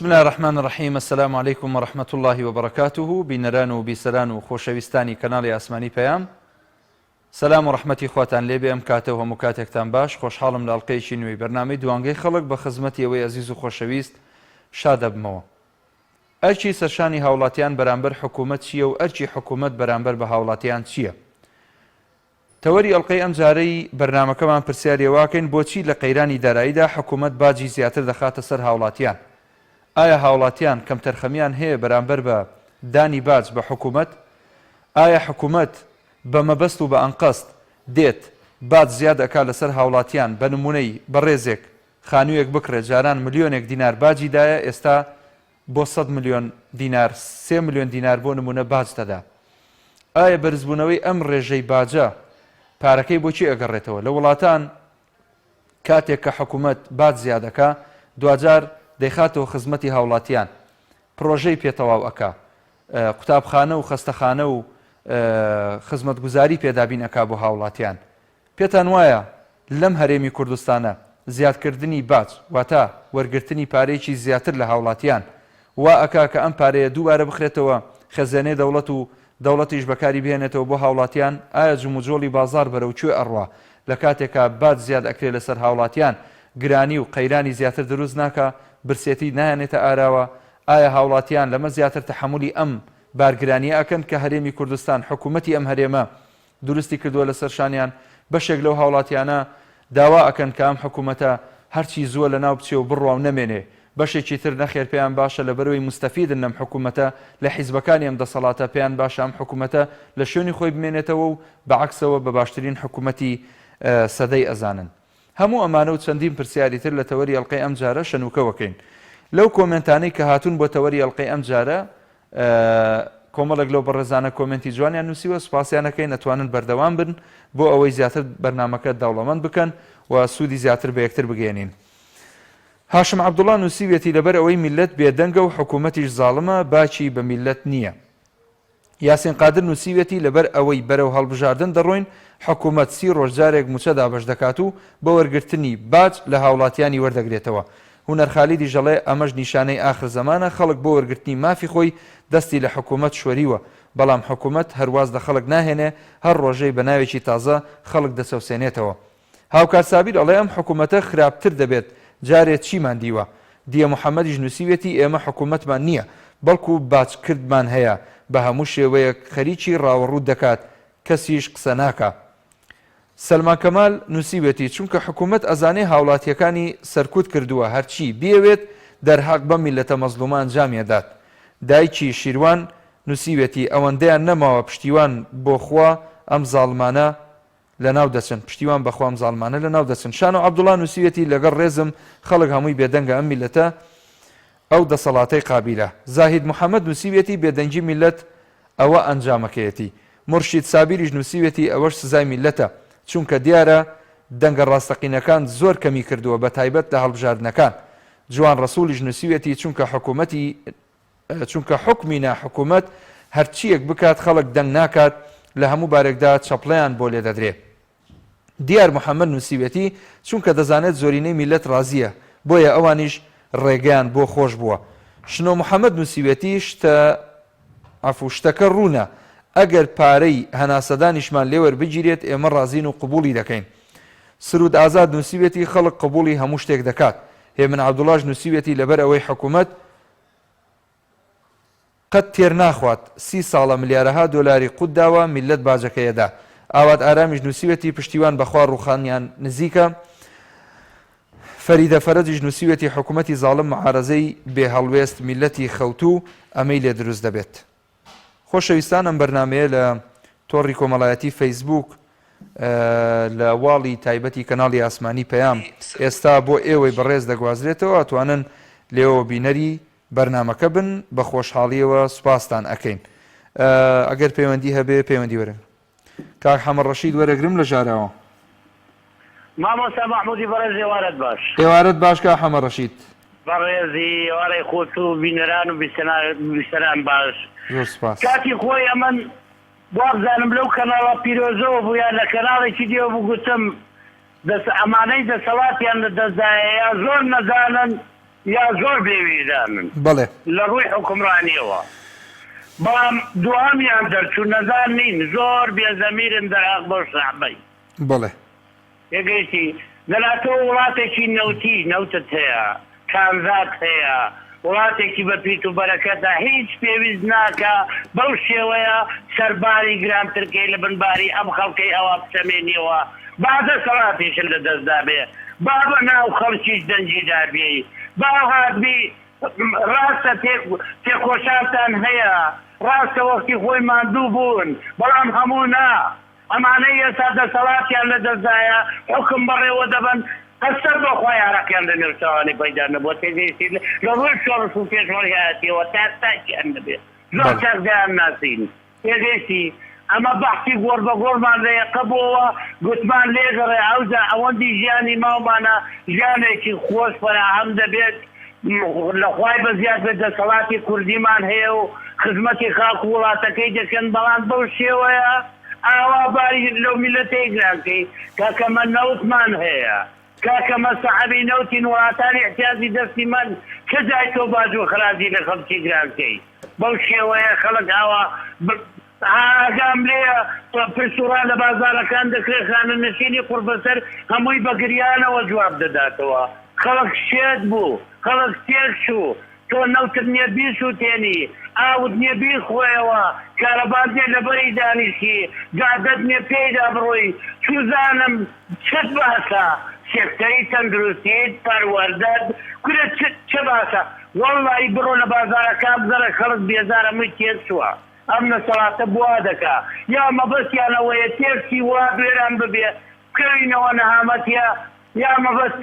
بسم اللە الرحمن الرحیم السلام علیکم و رحمة اللە و بەرەکاته بینەران و بیسەران و خۆشەویستانی کەناڵی ئاسمانی پەیام سەلام و ڕەحمەتی خواتان لێبێ ئەم کاتە و هەموو کاتێکتان باش خۆشحاڵم لە ئەڵقەیەکی نوێی بەرنامەی دوانگەی خەڵک بە خزمەتی ئەوەی ئەزیز و خۆشەویست شادەبمەوە ئەرکی سەرشانی هاوڵاتیان بەرامبەر حکوومەت چییە و ئەرکی حکوومەت بەرامبەر بە هاوڵاتیان چییە تەوەری ئەڵقەی ئەمجارەی بەرنامەکەمان پرسیاری ئەوەکەین بۆچی لە قەیرانی داراییدا حکومەت باجی زیاتر دەخاتە سەر هاوڵاتیان؟ ئایا هاوڵاتیان کەمتەرخەمیان هەیە بەرامبەر بە دانی باج بە حکومەت؟ ئایا حکومەت بە مەبەست و بە ئەنقەست دێت باج زیاد ئەکا لەسەر هاوڵاتیان بە نمونەی بەڕێزێک خانویەک بکڕێ جاران ملیۆنێک دینار باجی دایە ئێستا بۆ سەد ملیۆن دینار سێ ملیۆن دینار بۆ نموونە باج دەدا. ئایا بەرزبوونەوەی ئەم ڕێژەی باجە پارەکەی بۆ کێ ئەگەڕێتەوە؟ لە وڵاتان کاتێک کە حکوومەت باج زیاد ئەکا دواجار دەیخاتەوە خزمەتی هاوڵاتیان پڕۆژەی پێ تەواو ئەکا قوتابخانە و خەستەخانە و خزمەتگوزاری پێ دابین ئەکا بۆ هاوڵاتیان پێتان وایە لەم هەرێمی کوردستانە زیادکردنی باج واتە وەرگرتنی پارەیەکی زیاتر لە هاوڵاتیان وا ئەکا کە ئەم پارەیە دووبارە بخرێتەوە خەزێنەی دەوڵەت و دەوڵەتیش بەکاری بهێنێتەوە بۆ هاوڵاتیان؟ ئایا جموجۆڵی بازاڕ بەرەو کوێ ئەڕوا لە کاتێکا باج زیاد ئەکرێ لەسەر هاوڵاتیان گرانی و قەیرانی زیاتر دروست ناکا؟ برسێتی نایەنێتە ئاراوە؟ ئایا هاوڵاتیان لەمە زیاتر تەحەمولی ئەم بارگرانیە ئەکەن کە هەرێمی کوردستان حکومەتی ئەم هەرێمە دروستی کردووە لەسەر شانیان، بەشێک لەو هاوڵاتیانە داوا ئەکەن کە ئەم حکومەتە هەرچی زووە لەناو بچێ و بڕوا و نەمێنێ، بەشێکی تر نەخێر پێیان باشە لەبەرئەوەی موستەفیدن لەم حکومەتە لە حیزبەکانی ئەم دەسەڵاتە پێیان باشە ئەم حکومەتە لە شوێنی خۆی بمێنێتەوە و بە عەکسەوە بە باشترین حکومەتی سەدەی ئەزانن. هەموو ئەمانە و چەندین پرسیاری تر لە تەوەری ئەڵقەی ئەمجارە شەنوکەوەکەین. لەو کۆمێنتانەی کە هاتوون بۆ تەوەری ئەڵقەی ئەمجارە کۆمەڵێک لەو بەڕێزانە کۆمێنتی جوانیان نووسیوە سوپاسیان ئەکەین ئەتوانن بەردەوام بن بۆ ئەوەی زیاتر بەرنامەکە دەوڵەمەند بکەن و سوودی زیاتر بە یەکتر بگەێنین. هاشم عەبدوڵا نووسیویەتی لەبەر ئەوەی میللەت بێدەنگە و حکوومەتیش زاڵمە باکی بە میللەت نییە. یاسین قادر نووسیویەتی لەبەر ئەوەی بەرەو هەڵبژاردن دەڕۆین حکوومەت سی ڕۆژ جارێک مووچە دابەش دەکات و بە وەرگرتنی باج لە هاوڵاتیانی وەردەگرێتەوە هونەر خالیدیش دەڵێ، ئەمەش نیشانەی ئاخر زەمانە، خەڵک بۆ وەرگرتنی مافی خۆی دەستی لە حکوومەت شۆریوە، بەڵام حکوومەت هەر واز لە خەڵک ناهێنێ، هەر ڕۆژەی بە ناوێکی تازە خەڵک دەچەوسێنێتەوە. هاوکار سابیر ئەڵێ، ئەم حکوومەتە خراپتر دەبێت، جارێ چیمان دیوە؟ دیە محەمەدیش نووسیویەتی، ئێمە حکوومەتمان نییە، بەڵکوو باجکردمان هەیە، بە هەموو شێوەیەک خەریکی ڕاوەڕووت دەکات، کەسیش قسە ناکا. سەلمان کەمال نوسیوێتی، چونکە حکومەت ئەزانێ هاوڵاتیەکانی سەرکوت کردووە هەرچی بیەوێت دەرهەق بەم میللەتە مەزلومە ئەنجامی ئەدات. دایکی شیروان نوسیوێتی، ئەوەندەیان نەماوە پشتیوان بۆ خوا ئەم زاڵمانە لەناو دەچن پشتیوان بەخوا ئەم زاڵمانە لەناو دەچن. شانۆ عەبدوڵا نوسیوێتی، لەگەڵ ڕێزم خەڵک هەمووی بێدەنگە ئەم میللەتە ئەو دەسەڵاتەی قابیلە. زاهید محەمەد نوسیویەتی، بێدەنگی میللەت ئەوە ئەنجامەکەیەتی. مورشید سابیریش نووسیویەتی ئەوەش سزای میللەتە، چونکە دیارە دەنگە ڕاستەقینەکان زۆر کەمی کردووە بەتایبەت لە هەڵبژاردنەکان. جوان ڕەسوڵیش نووسیویەتی چونکە حکومەتی چونکە حوکمی نا حکومەت هەرچییەک بکات خەڵک دەنگ ناکات لە هەموو بارێکدا چەپڵەیان بۆ لێدەدرێ. دیار محەمەد نووسیویەتی، چونکە دەزانێت زۆرینەی میللەت ڕازییە، بۆیە ئەوانیش ڕێگەیان بۆ خۆش بووە. شنۆ محەمەد نووسیویەتی، شتە عەفو شتەکە ڕوونە، ئەگەر پارەی هەناسەدانیشمان لێ وەربگیرێت ئێمە ڕازین و قبوڵی دەکەین. سرود ئازاد نووسیویەتی، خەڵک قبوڵی هەموو شتێک دەکات. هێمن عەبدوڵاش نووسیویەتی، لەبەر ئەوەی حکومەت، قەت تێر ناخوات سی ساڵە ملیارەها دۆلاری قوت داوە میللەت باجەکەی ئەدا ئاوات ئارامیش نوسیوێتی پشتیوان بەخوا ڕوخانیان نزیکە فەریدە فەرەجیش نوسیوێتی حکومەتی زاڵم معارەزەی بێ هەڵوێست میللەتی خەوتوو ئەمەی لێ دروست دەبێت خۆشەویستان ئەم بەرنامەیە لە تۆڕی کۆمەڵایەتی فەیسبوک لە واڵی تایبەتی کەناڵی ئاسمانی پەیام ئێستا بۆ ئێوەی بەڕێز دەگوازرێتەوە ئەتوانن لێوە بینەری بەرنامەکە بن بە خۆشحاڵیەوە سوپاستان ئەکەین ئەگەر پەیوەندی هەبێ پەیوەندی وەرن کاک حەمە ڕەشید وەرەگرم لە ژاراوە. مامۆستا مەحمودی بەڕێز ئێوارەت باش. ئێوارەت باش کاک حەمە ڕەشید. بەڕێزی ئێوارەی خۆت و بینەران و بیسەران باش. زۆر سوپاس. کاتی خۆی ئەمن وابزانم لەو کەناڵە پیرۆزەوە بوو یا لە کەناڵێکی دیەوە بوو گوتم دەس ئەمانەی دەسەڵاتیان لە دەستدایە یا زۆر نەزانن. یا زۆر بێ ویژدانن بەڵێ. لە ڕووی حوکمڕانیەوە بەڵام دووهەمیان دەرچوو نەزان نین زۆر بێ زەمیرن دەرهەق بەو شەعبەی. بەڵێ. تێگەیشتی؟ دەنا تۆ وڵاتێکی نەوتی، نەوتت هەیە، کانزات هەیە، وڵاتێکی بە پیت و بەرەکەتە، هیچ پێویست ناکا بەو شێوەیە سەرباری گرانتر کەی لە بن باری ئەم خەڵکەی ئەوا بچەمێنیەوە، با دەسەڵاتیشت لە دەست دابێ، با بە ناو خەڵکیش دەنگی دابیەی، با هاتبی ڕاستە تێکۆشانتان هەیە، ڕاستە وەختی خۆی ماندوو بوون، بەڵام هەموو نا. ئەمانەی ئێستا دەسەڵاتیان لە دەستدایە حوکم بەڕێوە دەبەن قەسەم بە خوای عەرەقیان لە نێوچاوانی پەیدا نەبووە تێگەیشتین لە ڕووی شۆڕش و پێشمەرگایەتیەوە تاک تاکیان نەبێ زۆر بەڵێ. چاک دەیان ناسین تێگەیشتی ئەمە بەحسی گۆڕ بە گۆڕمان لە یەقە بۆوە گوتمان لێگەڕێ ئەوجا ئەوەندی ژیانی ماومانە ژیانێکی خۆش فەراهەم دەبێت لە خوای بەزیاد بێت دەسەڵاتی کوردیمان هەیە و خزمەتی خاک و وڵاتەکەی دەکەن بەڵام بەو شێوەیە ئاوا باری لەو میللەتەی گران کەی کاکە مە نەوتمان هەیە کاکە مە سەعبی نەوتین وڵاتانی ئیحتیاجی دەستی مەن چ جای تۆ باج و خراجی لە خەڵکی گران کەی بەو شێوەیە خەڵک ئاوا ئاگام لێیە پرس و ڕا لە بازاڕەکان دەکرێت، خانەنشینی قوڕبەسەر هەمووی بە گریانەوە جواب دەداتەوە. خەڵک شێت بوو، خەڵک تێکچوو. تۆ نەوتت نییە بیسووتێنی، ئاوت نییە بیخۆیەوە، کارەبات نییە لەبەری دانیشی، جادەت نییە پێیدا بڕۆی، چوزانم چت باسە، سێکتەری تەندروستیت، پەروەردەت، کورە چ چ باسە؟ وەڵڵاهی بڕۆ لە بازاڕەکان بگەڕێ خەڵک بێزار هەمووی تێکچووە. ئەم دەسەڵاتە بوا دەکا یا مەبەستیان ئەوەیە تێکچی وڵات وێران ببێ بکەوینەوە نەهامەتیە یا مەبەست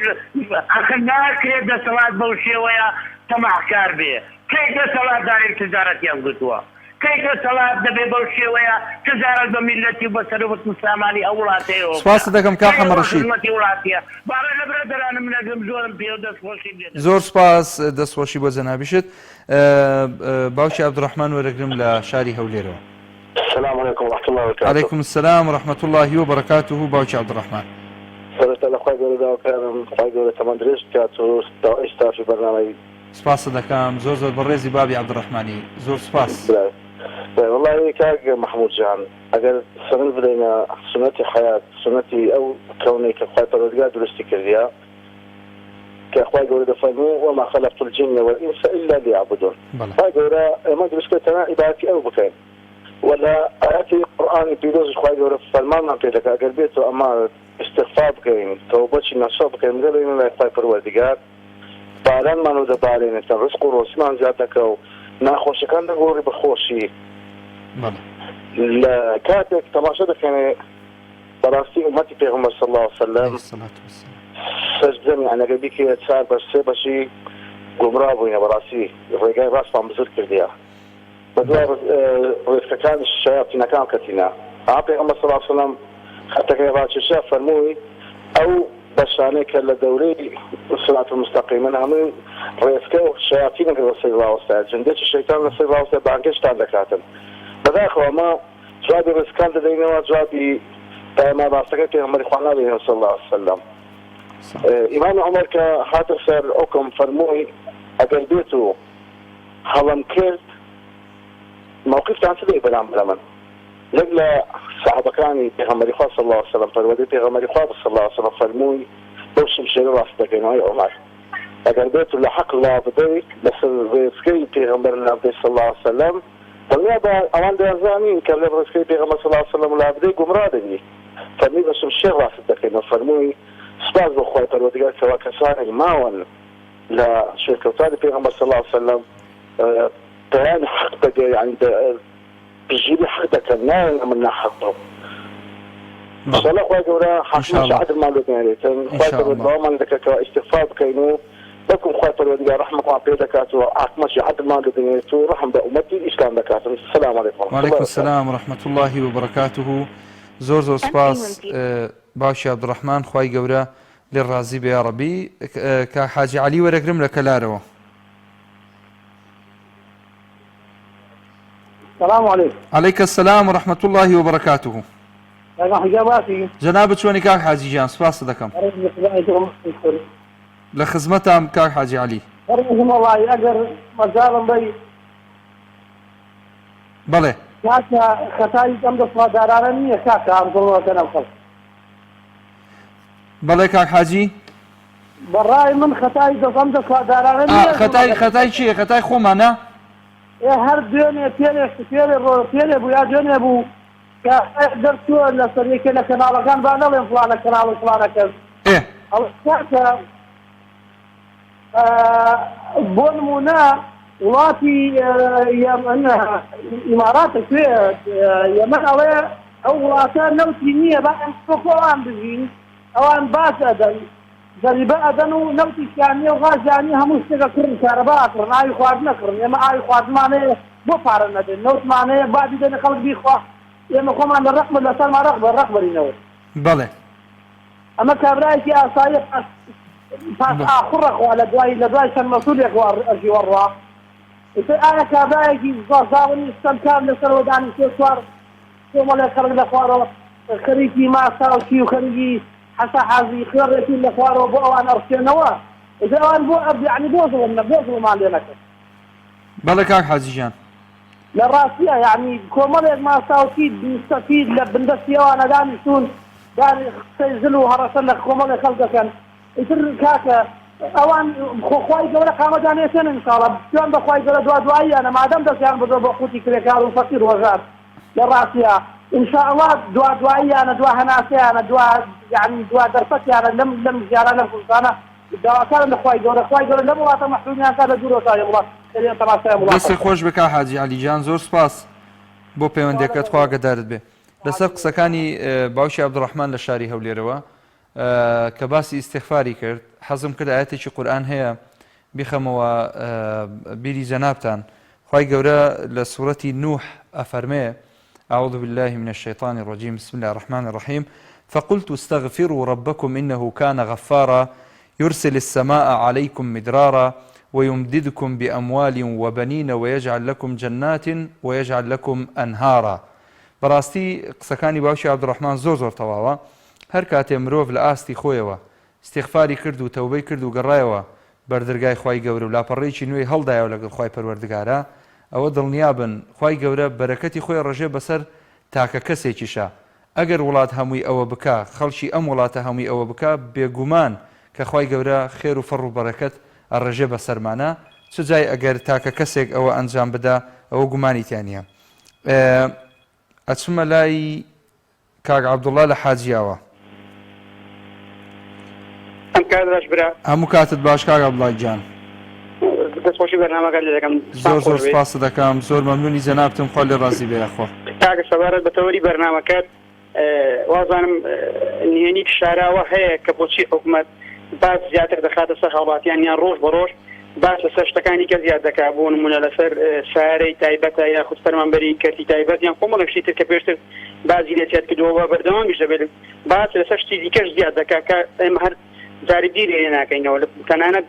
ئەخر ناکرێ دەسەڵات بەو شێوەیە تەماحکار بێ کەی دەسەڵاتدارێک تجارەتیان گرتووە کەی دەسەڵات دەبێ بەو شێوەیە تجارەت بە میللەتی و بە سەروەت و سامانی ئەو وڵاتەیەوە بکا سپاست دەکەم کاک کەی حەمە ئەوە ڕەشید. خزمەتی وڵاتیە بابە لە برادەرانم نەگرم زۆرم پێیە و دەستخۆشیم لێ دەکەم. زۆر سپاس دەستخۆشی بۆ جەنابیشت. باوکی عبدالرحمن وەرەگرم لە شاری هەولێرەوە. السلام علیکم ورحمة الله وبرکاته. علیکم السلام ورحمة اللە وبرکاته باوکی عبدالرحمن. سەرەتا لە خوای گەورە داواکارم خوای گەورە تەمەن درێژ بکات و داوای ستافی بەرنامەی. سپاست دەکەم زۆر زۆر بەڕێزی بابی عبدالرحمنی زۆر سپاس. برای برای وەڵاهی کاک محمود جان ئەگەر سەرنج بدەینە سوننەتی حەیات سوننەتی ئەو کەونەی کە خوای پەروەردگار دروستی کردیە کە خوای گەورە دەفەرموو، وما خلقت الجن والانس الا لیعبدون، بەڵێ. خوای گەورە ئێمە دروست کرد تەنها عیبادەتی ئەو بکەین، وە لە ئایەتی قورئانی پیرۆزیش خوای گەورە فەرمانمان پێ دەکات ئەگەر بێتو ئەمە ئیستغفار بکەین تەوبەی نەسوح بکەین بگەڕێینە لای خوای پەروەردگار بارانمان و دەبارێنێتن ڕزق و ڕۆزیمان زیاد دەکا و ناخۆشیەکان دەگۆڕی بە خۆشی بەڵێ. لە کاتێک تەماشا دەکەین بەڕاستی ئومەتی پێغەمبەر صلی اللە علیە وسلم سەرجەمی یان ئەگەر بیکەیە چار بەش سێ بەشی گومڕا بووینە بەڕاستی ڕێگای ڕاستمان بزر کردیە بەدوای ڕێسکەکانی شەیاتینەکان کەتینە ئا پێغەمبەر صلی اللە علیە وسلم خەتەکەی ڕاکێشا فەرمووی ئەو بەشانەی کە لە دەورەی صراط المستقیمن هەمووی ڕێسکە و شەیاتینێک لەسەری ڕاوەستایە جندێکی شەیتان لەسەری ڕاوەستایە بانگهێشتان دەکاتن بەداخەوە ئەمە جوابی ڕیزکان دەدەینەوە جوابی پەیامە ڕاستەکەی پێغەمبەری خوا نادەینەوە صلی اللە علیە وسلم ئیمامی عومەر کە هاتە سەر حوکم فەرمووی ئەگەر بێت و هەڵەم کرد مەوقیفتان چ دەبێت بەرامبەر من یەک لە سەحابەکانی پێغەمبەری خوا صلی اللە علیە وسلم پەروەردەی پێغەمبەری خوا صلی اللە علیە وسلم فەرمووی بەو شمشێرە ڕاست دەکەینەوە ئەی عومەر ئەگەر بێت و لە حەق لابدەیت لەسەر ڕێچکەی پێغەمبەر لابدەیت صلی اللە علیە وسلم دڵنیا بە ئەوان دەیانزانی کە لە ڕێچکەی پێغەمبەر صلی اللە علیە وسلم لابدەی گومڕا دەبی، فەرمووی بە شمشێر ڕاستت دەکەینەوە، فەرمووی سوپاس بۆ خوای پەروەردگار کەوا کەسانێک ماون لە شوێنکەوتانی پێغەمبەر صلی اللە علیە وسلم پەیامی حەق دەگە یانی پشتگیری حەق دەکەن نایەن ئەمن ناحەق بم. ان شاء اللە خوای گەورە حاکمێکی عەدلمان لێ بنێرێتن خوای پەروەردگار وامان دەکات کەوا ئیستیغفار بکەین و بەڵکم خوای پەروەردگار ڕەحممان پێ دەکات و حاکمەکی عەدلمان لێ دەنێرێت و ڕەحم بە ئومەتی ئیسلام دەکات السلام علیکم ورحمة الله وعلیکم وبرکاته. السلام ورحمة اللە وبرکاته زۆر زۆر سوپاس باوکی عبدالرحمن خوای گەورە لێ ڕازی بێ یاڕەبی کاک حاجی عەلی وەرەگرم لە کەلارەوە. سلام علیکم. علیک السلام ورحمة اللە وبرکاته. کاک محمود گیان باشی؟ جەنابت چۆنی کاک حاجی گیان سوپاست دەکەم. بەڕێز لە خدمەتی تۆم. لە خزمەتام کاک حاجی عەلی. بەڕێزم وەڵایی ئەگەر مەجاڵم بەی. بەڵێ. کاکە خەتای ئەم دەسڵاتدارانە نییە کاکە ئەم زوڵمە ئەکەن ئەم خەڵکە. بەڵێ کاک حاجی. بەڕای من خەتای دەس ئەم دەسڵاتدارانە نییە زوڵم خەتای ئەکەن. خەتای کێیە خەتای خۆمانە؟ ئێ هەر دوێنێ پێرێ پێرێ ڕۆ پێرێ بوو یا دوێنێ بوو کە دەرچووە لەسەر یەکێ لە کەناڵەکان با نەڵێم فڵانە کەناڵ و فڵانە کەس ئێ. ئەڵێ کاکە بۆ نموونە وڵاتی یەمەن ئیماراتە کوێ یەمەن ئەڵێ ئەو وڵاتە نەوتی نییە با ئێمە وەکو ئەوان بژین ئەوان باج ئەدەن زەریبە ئەدەن و نەوتیشیان نییە و غازیان نییە هەموو شتێک ئەکڕن کارەبا ئەکڕن ئاوی خواردن ئەکڕن ئێمە ئاوی خواردنمان هەیە بۆ پارە نەدەین نەوتمان هەیە با بیدەنە خەڵک بیخوا ئێمە خۆمان لە ڕق لەسەرمان ڕق بە ڕق بەرینەوە. بەڵێ. ئەمە کابرایەکی ئاساییە پاش پاش ئاخوڕە خوا لە دوای لە دوای چەند مەسولێک وا ئەژی وەڕوا ئیتر ئایا کابرایەکی زاڵمی ستەمکار لەسەرەوە دانیشتووە چوار کۆمەڵێک خەڵک لە خوارەوە خەریکی ماساوچی و خەریکی حەسە حازی خوێڕێتین لە خوارەوە بۆ ئەوان ئەڕشێنەوە ئیتر ئەوان بۆ ئەب یەعنی بۆ زوڵم نە بۆ زوڵمان لێ نەکەن. بەڵێ کاک حاجی گیان. لە ڕاستیا یەعنی کۆمەڵێک ماستاوچی مستەفید لە بندەستی ئەوانە دانیشتوون دانی قسەی زل و هەڕەشە لە کۆمەڵێک خەڵک دەکەن ئیتر کاکە ئەوان خۆ خوای گەورە قامەتیان ئێشێنن ان شاءاللە سوێند بە خوای گەورە دوا دواییانە مادەم دەستیان بردوە بۆ قوتی کرێکار و فەقیر و هەژار لە ڕاستیا ان شاءاللە دوا دواییانە دوا هەناسەیانە دوا یەعنی دوا دەرفەتیانە لەم لەم ژیانە لەم کوردستانە داواکارم لە خوای گەورە خوای گەورە لەم وڵاتە مەحرومیان کا لە دوورەوە چاوی وڵات دەبێن تەماشای ئەم وڵاتە دەستت بکەن. خۆش بێ کاک حاجی عەلی گیان زۆر سوپاس بۆ پەیوەندیەکەت خوا ئاگەدارت بێ لەسەر قسەکانی باوکی عەبدوڕەحمان لە شاری هەولێرەوە کە باسی ئیستیغفاری کرد حەزم کرد ئایەتێکی قورئان هەیە بیخەمەوە بیری جەنابتان خوای گەورە لە سورەتی نوح ئەفەرمێ أعوذ بالله من الشيطان الرجيم بسم الله الرحمن الرحيم فقلت استغفروا ربكم إنه كان غفارا يرسل السماء عليكم مدرارا ويمددكم بأموال وبنين ويجعل لكم جنات ويجعل لكم أنهارا بەڕاستی قسەکانی باوکی عبدالرحمن زۆر زۆر تەواوە هەر کاتێ مرۆڤ لە ئاستی خۆیەوە ئیستیغفاری کرد و تەوبەی کرد و گەڕایەوە بەر دەرگای خوای گەورە و لاپەڕەیەکی نوێی هەڵدایەوە لەگەڵ خوای پەروەردگارا ئەوە دڵنیابن خوای گەورە بەرەکەتی خۆی ئەڕژێ بەسەر تاکە کەسێکیشا ئەگەر وڵات هەمووی ئەوە بکا خەڵکی ئەم وڵاتە هەمووی ئەوە بکا بێگومان کە خوای گەورە خێر و فەڕ و بەرەکەت ئەڕێژێ بەسەرمانا چ جای ئەگەر تاکە کەسێک ئەوە ئەنجام بدا ئەوە گومانی تیا نیە ئەچمە لای کاک عەبدوڵا لە حاجیاوە. ئەم کات باش برا. هەموو کاتت باش کاک عەبدوڵا گیان. دەست خۆشی بەرنامەکەت لێ دەکەم. زۆر زۆر سپاست دەکەم زۆر مەمنونی جەنابتم خوا لێ ڕازی بێ یاخوا. کاکە سەبارەت بە تەوەری بەرنامەکەت وازانم نهێنیک شاراوە هەیە کە بۆچی حکومەت باج زیاتر دەخاتە سەر هاوڵاتیان یان ڕۆژ بە ڕۆژ باج لەسەر شتەکانی کە زیاد دەکا بۆ نمونە لەسەر سارەی تایبەتە یاخود فەرمانبەری کەرتی تایبەت یان کۆمەڵێک شتی تر کە پێشتر باجی لێ زیاد کردووە و بەردەوامیش دەبێت باج لەسەر شتی دیکەش زیاد دەکا کە ئێمە هەر جارێ بیری لێ ناکەینەوە تەنانەت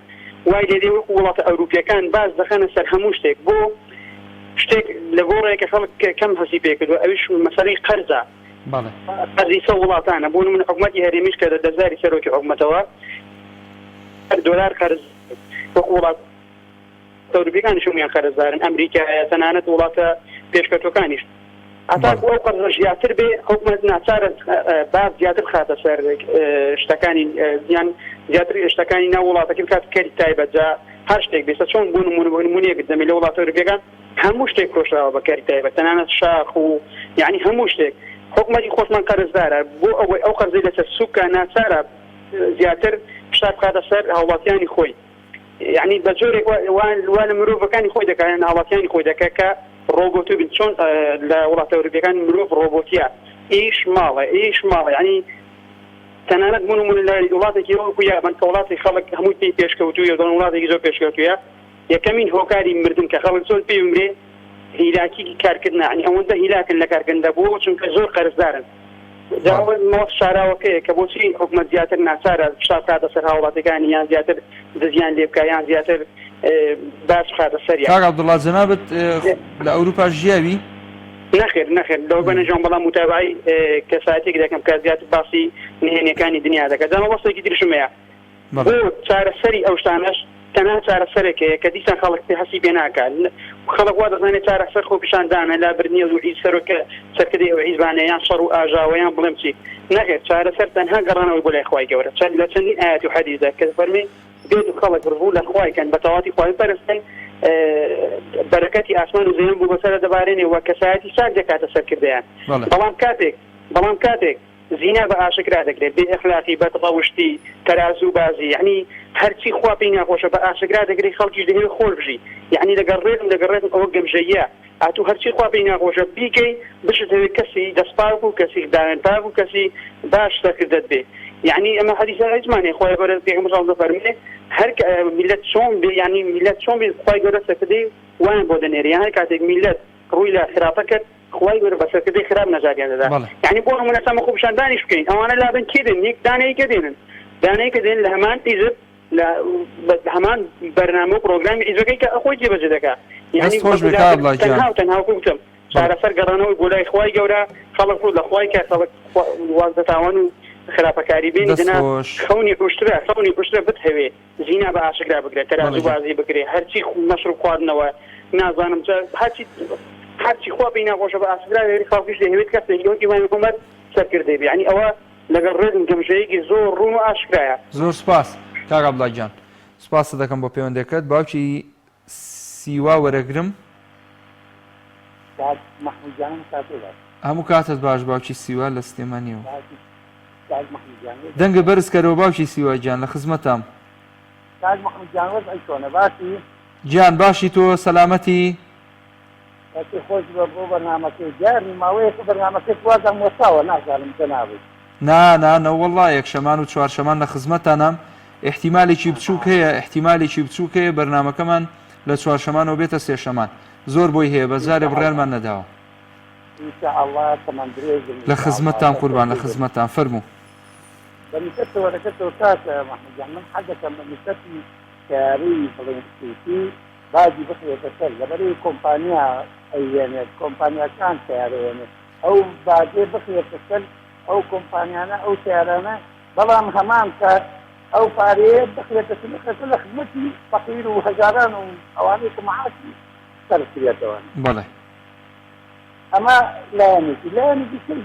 وای لێ دێ وەکو وڵاتە ئەوروپیەکان باج دەخەنە سەر هەموو شتێک بۆ شتێک لە گۆڕێک کە خەڵک کەم هەستی پێ کردووە ئەویش مەسەلەی قەرزە بەڵێ. قەرزی سە وڵاتانە بۆ نمونە حکومەتی هەرێمیش کە لە زاری سەرۆکی حکومەتەوە دۆلار قەرز وەکو وڵات ئەوروپیەکانیش هەموویان قەرزدارن ئەمریکایە تەنانەت وڵاتە پێشکەوتوەکانیش هەتاکو ئەو قەرزە زیاتر بێ حکومەت ناچارە باج زیاتر بخاتە سەر شتەکانی یان زیاتر شتەکانی ناو وڵاتەکە بکات کەری تایبەت جا هەر شتێک بێسە چۆن بۆ نمونە بۆ نمونەیەک دەمێ لە وڵاتە ئەوروپیەکان هەموو شتێک فرۆشراوە بە کەری تایبەت تەنانەت شاخ و یعنی هەموو شتێک حکومەتی خۆشمان قەرزدارە بۆ ئەوەی ئەو قەرزەی لەسەر سوکە ناچارە زیاتر فشار بخاتە سەر هاوڵاتیانی خۆی یعنی بە جۆرێک وا لە مرۆڤەکانی خۆی دەکات یان هاوڵاتیانی خۆی دەکات کە ڕۆبۆتی بن چۆن لە وڵاتە ئەوروپیەکان مرۆڤ ڕۆبۆتیە ئیش ماڵە ئیش ماڵە یعنی تەنانەت بۆ نمونە لە وڵاتێکی وەکو یابان کە وڵاتی خەڵک هەمووی پێی پێشکەوتوویە دەڵێن وڵاتێکی زۆر پێشکەوتوویە یەکەمین هۆکاری مردن کە خەڵک زۆر پێی بمرێ هیلاکی کارکردنە یعنی ئەوەندە هیلاکن لە کارکردندا بۆ چونکە زۆر قەرزدارن جا ئەوە مەوەست شاراوەکەیە کە بۆچی حکومەت زیاتر ناچارە فشار بخاتە سەر هاوڵاتیەکانی یان زیاتر دزیان لێ بکا یان زیاتر باج بخاتە سەریان. کاک عەبدوڵا جەنابت لە ئەوروپا ژیاوی؟ نەخێر نەخێر لەوە بەنەژیام بەڵام موتابەعەی کەسایەتیەک دەکەم کە زیاتر باسی نهێنیەکانی دنیا دەکات جا مەبەستێکی تریشم هەیە بۆ چارەسەری ئەو شتانەش. تەنها چارەسەرێک هەیە کە دیسان خەڵک پێ هەستی پێ ناکات خەڵک وا دەزانێت چارەسەر خۆپیشاندانە لابردنی ئەو حیز سەرۆکە سەرکردەی ئەو حیزبانە یان شەڕ و ئاژاوە یان بڵێم چی نەخێر چارەسەر تەنها گەڕانەوەی بۆ لای خوای گەورە چەند لە چەندین ئایەت و حەدیسدا کە فەرمی بێت و خەڵک ڕوو لە خوای کەن بە تەواتی خوای بپەرستن بەرەکەتی ئاسمان و زەویان بۆ بەسەرە دەبارێنێ و کەسایەتی چاک دەکاتە سەرکردەیان بەڵام کاتێک بەڵام کاتێک زینا بە ئاشکرا دەکرێت، بێ ئەخلاقی، بەد ڕەوشتی، تەرازوو بازی، یەعنی هەرچی خوا پێی ناخۆشە بە ئاشکرا دەکرێت، خەڵکیش دەیەوێت خۆش بژی، یەعنی دەگەڕێتم دەگەڕێتم ئەوە گەمژەییە، ئەتوو هەرچی خوا پێی ناخۆشە بیکەی بشتهەوێت کەسی دەست پاک و کەسی داوێن پاک و کەسی باش سەرکردەت بێ، یەعنی ئەمە حەدیسە هیچمان نیە، خوای گەورە پێغەمبەر صلی اللە دەفەرموێ هەر میللەت چۆن بێ یەعنی میللەت چۆن بێ خوای گەورە سەرکردەی وایان بۆ دەنێرێ، یان هەر کاتێک میللەت ڕووی لە خراپە کرد خوای گەورە بە سەرکردەی خراپ نەجاتیان دەدا بەڵێ. یانی بۆ نمونە ئێستا خۆپیشاندانیش بکەین ئەوانە لابەن کێ دێن یەک دانەیەکە دێنن دانەیەکە دێن لە هەمان حیزب لە هەمان بەرنامە و پرۆگرامی حیزبەکەی کە خۆی جێبەجێ دەکا یانی دەست خۆش بێ کاک عەبدوڵا گیان. تەنها و تەنها وەکو گوتم بەڵێ. چارەسەر گەڕانەوەی بۆ لای خوای گەورە خەڵک ڕوو لە خوای کە خەڵک واز لە تاوان و خراپەکاری بێنی دەست دەنا خۆش. خەونی حوشترە خەونی حوشترە بتهەوێ زینا بە ئاشکرا بکرێت، بەڵێ تەرازوو گیان. بازی بکرێ، هەرچی مەشروب خواردنەوە نازانم چ هەرچی هەرچی خوا پێی ناخۆشە بە ئاشکرا دەکرێ، خەڵکیش دەیهەوێت کەسێکی وەک ئیمامی عومەر سەرکردەی بێ، یانی ئەوە لەگەڵ ڕێزم گەمژەیەکی زۆر ڕوون و ئاشکرایە. زۆر سوپاس کاک عەبدوڵا گیان. سوپاست دەکەم بۆ پەیوەندەکەت. باوکی سیوا وەرەگرم. کاک مەحمود گیان هەموو کاتێ باش. هەموو کاتت باش باوکی سیوا لە سلێمانیەوە. باوکی کاک مەحمود گیان وەزعی دەنگە چۆنە؟ بەرز کەرەوە باوکی سیوا گیان لە خزمەتام. کاک مەحمود گیان وەزعی چۆنە باشی؟ گیان باشی تۆ سەلامەتی؟ دەستی خۆش بێ بۆ بەرنامەکەی دیار نی ماوەیەکە بەرنامەکەت وازم وەستاوە نازانم جەنابت. نا نا نەوەڵڵا یەکشەمان و چوارشەمان لە خزمەتتانام ئیحتیمالێکی بچووک هەیە ئیحتیمالێکی بچووک هەیە بەرنامەکەمان لە چوارشەمانەوە بێتە سێشەمان زۆر بۆی هەیە بەس جارێ بڕیارمان نەداوە. ان شاء اللە تەمەن درێژ بن لە ان شاء اللە خزمەتتان قوربان لە سەرکەوتوو بن. خزمەتتان فەرموو. بە نسبەتەوە لەکەسەوە کاک مەحمود گیان من حەزەکەم بە نسبەتی سەیارەی بڵێین خسوسی باجی بخرێتە سەر لەبەرئەوەی کۆمپانیا ئەیهێنێت کۆمپانیاکان سەیارە ئەیهێنێت ئەو باجەی بخرێتە سەر ئەو کۆمپانیانە ئەو سەیارانە بەڵام هەمان کات ئەو پارەیە بخرێتە سندوقێکە لە خزمەتی فەقیر و هەژاران و ئەوانەی کە معاشی سەرف کرێتەوە. بەڵێ. ئەمە لایەنێکی. لایەنێکی تر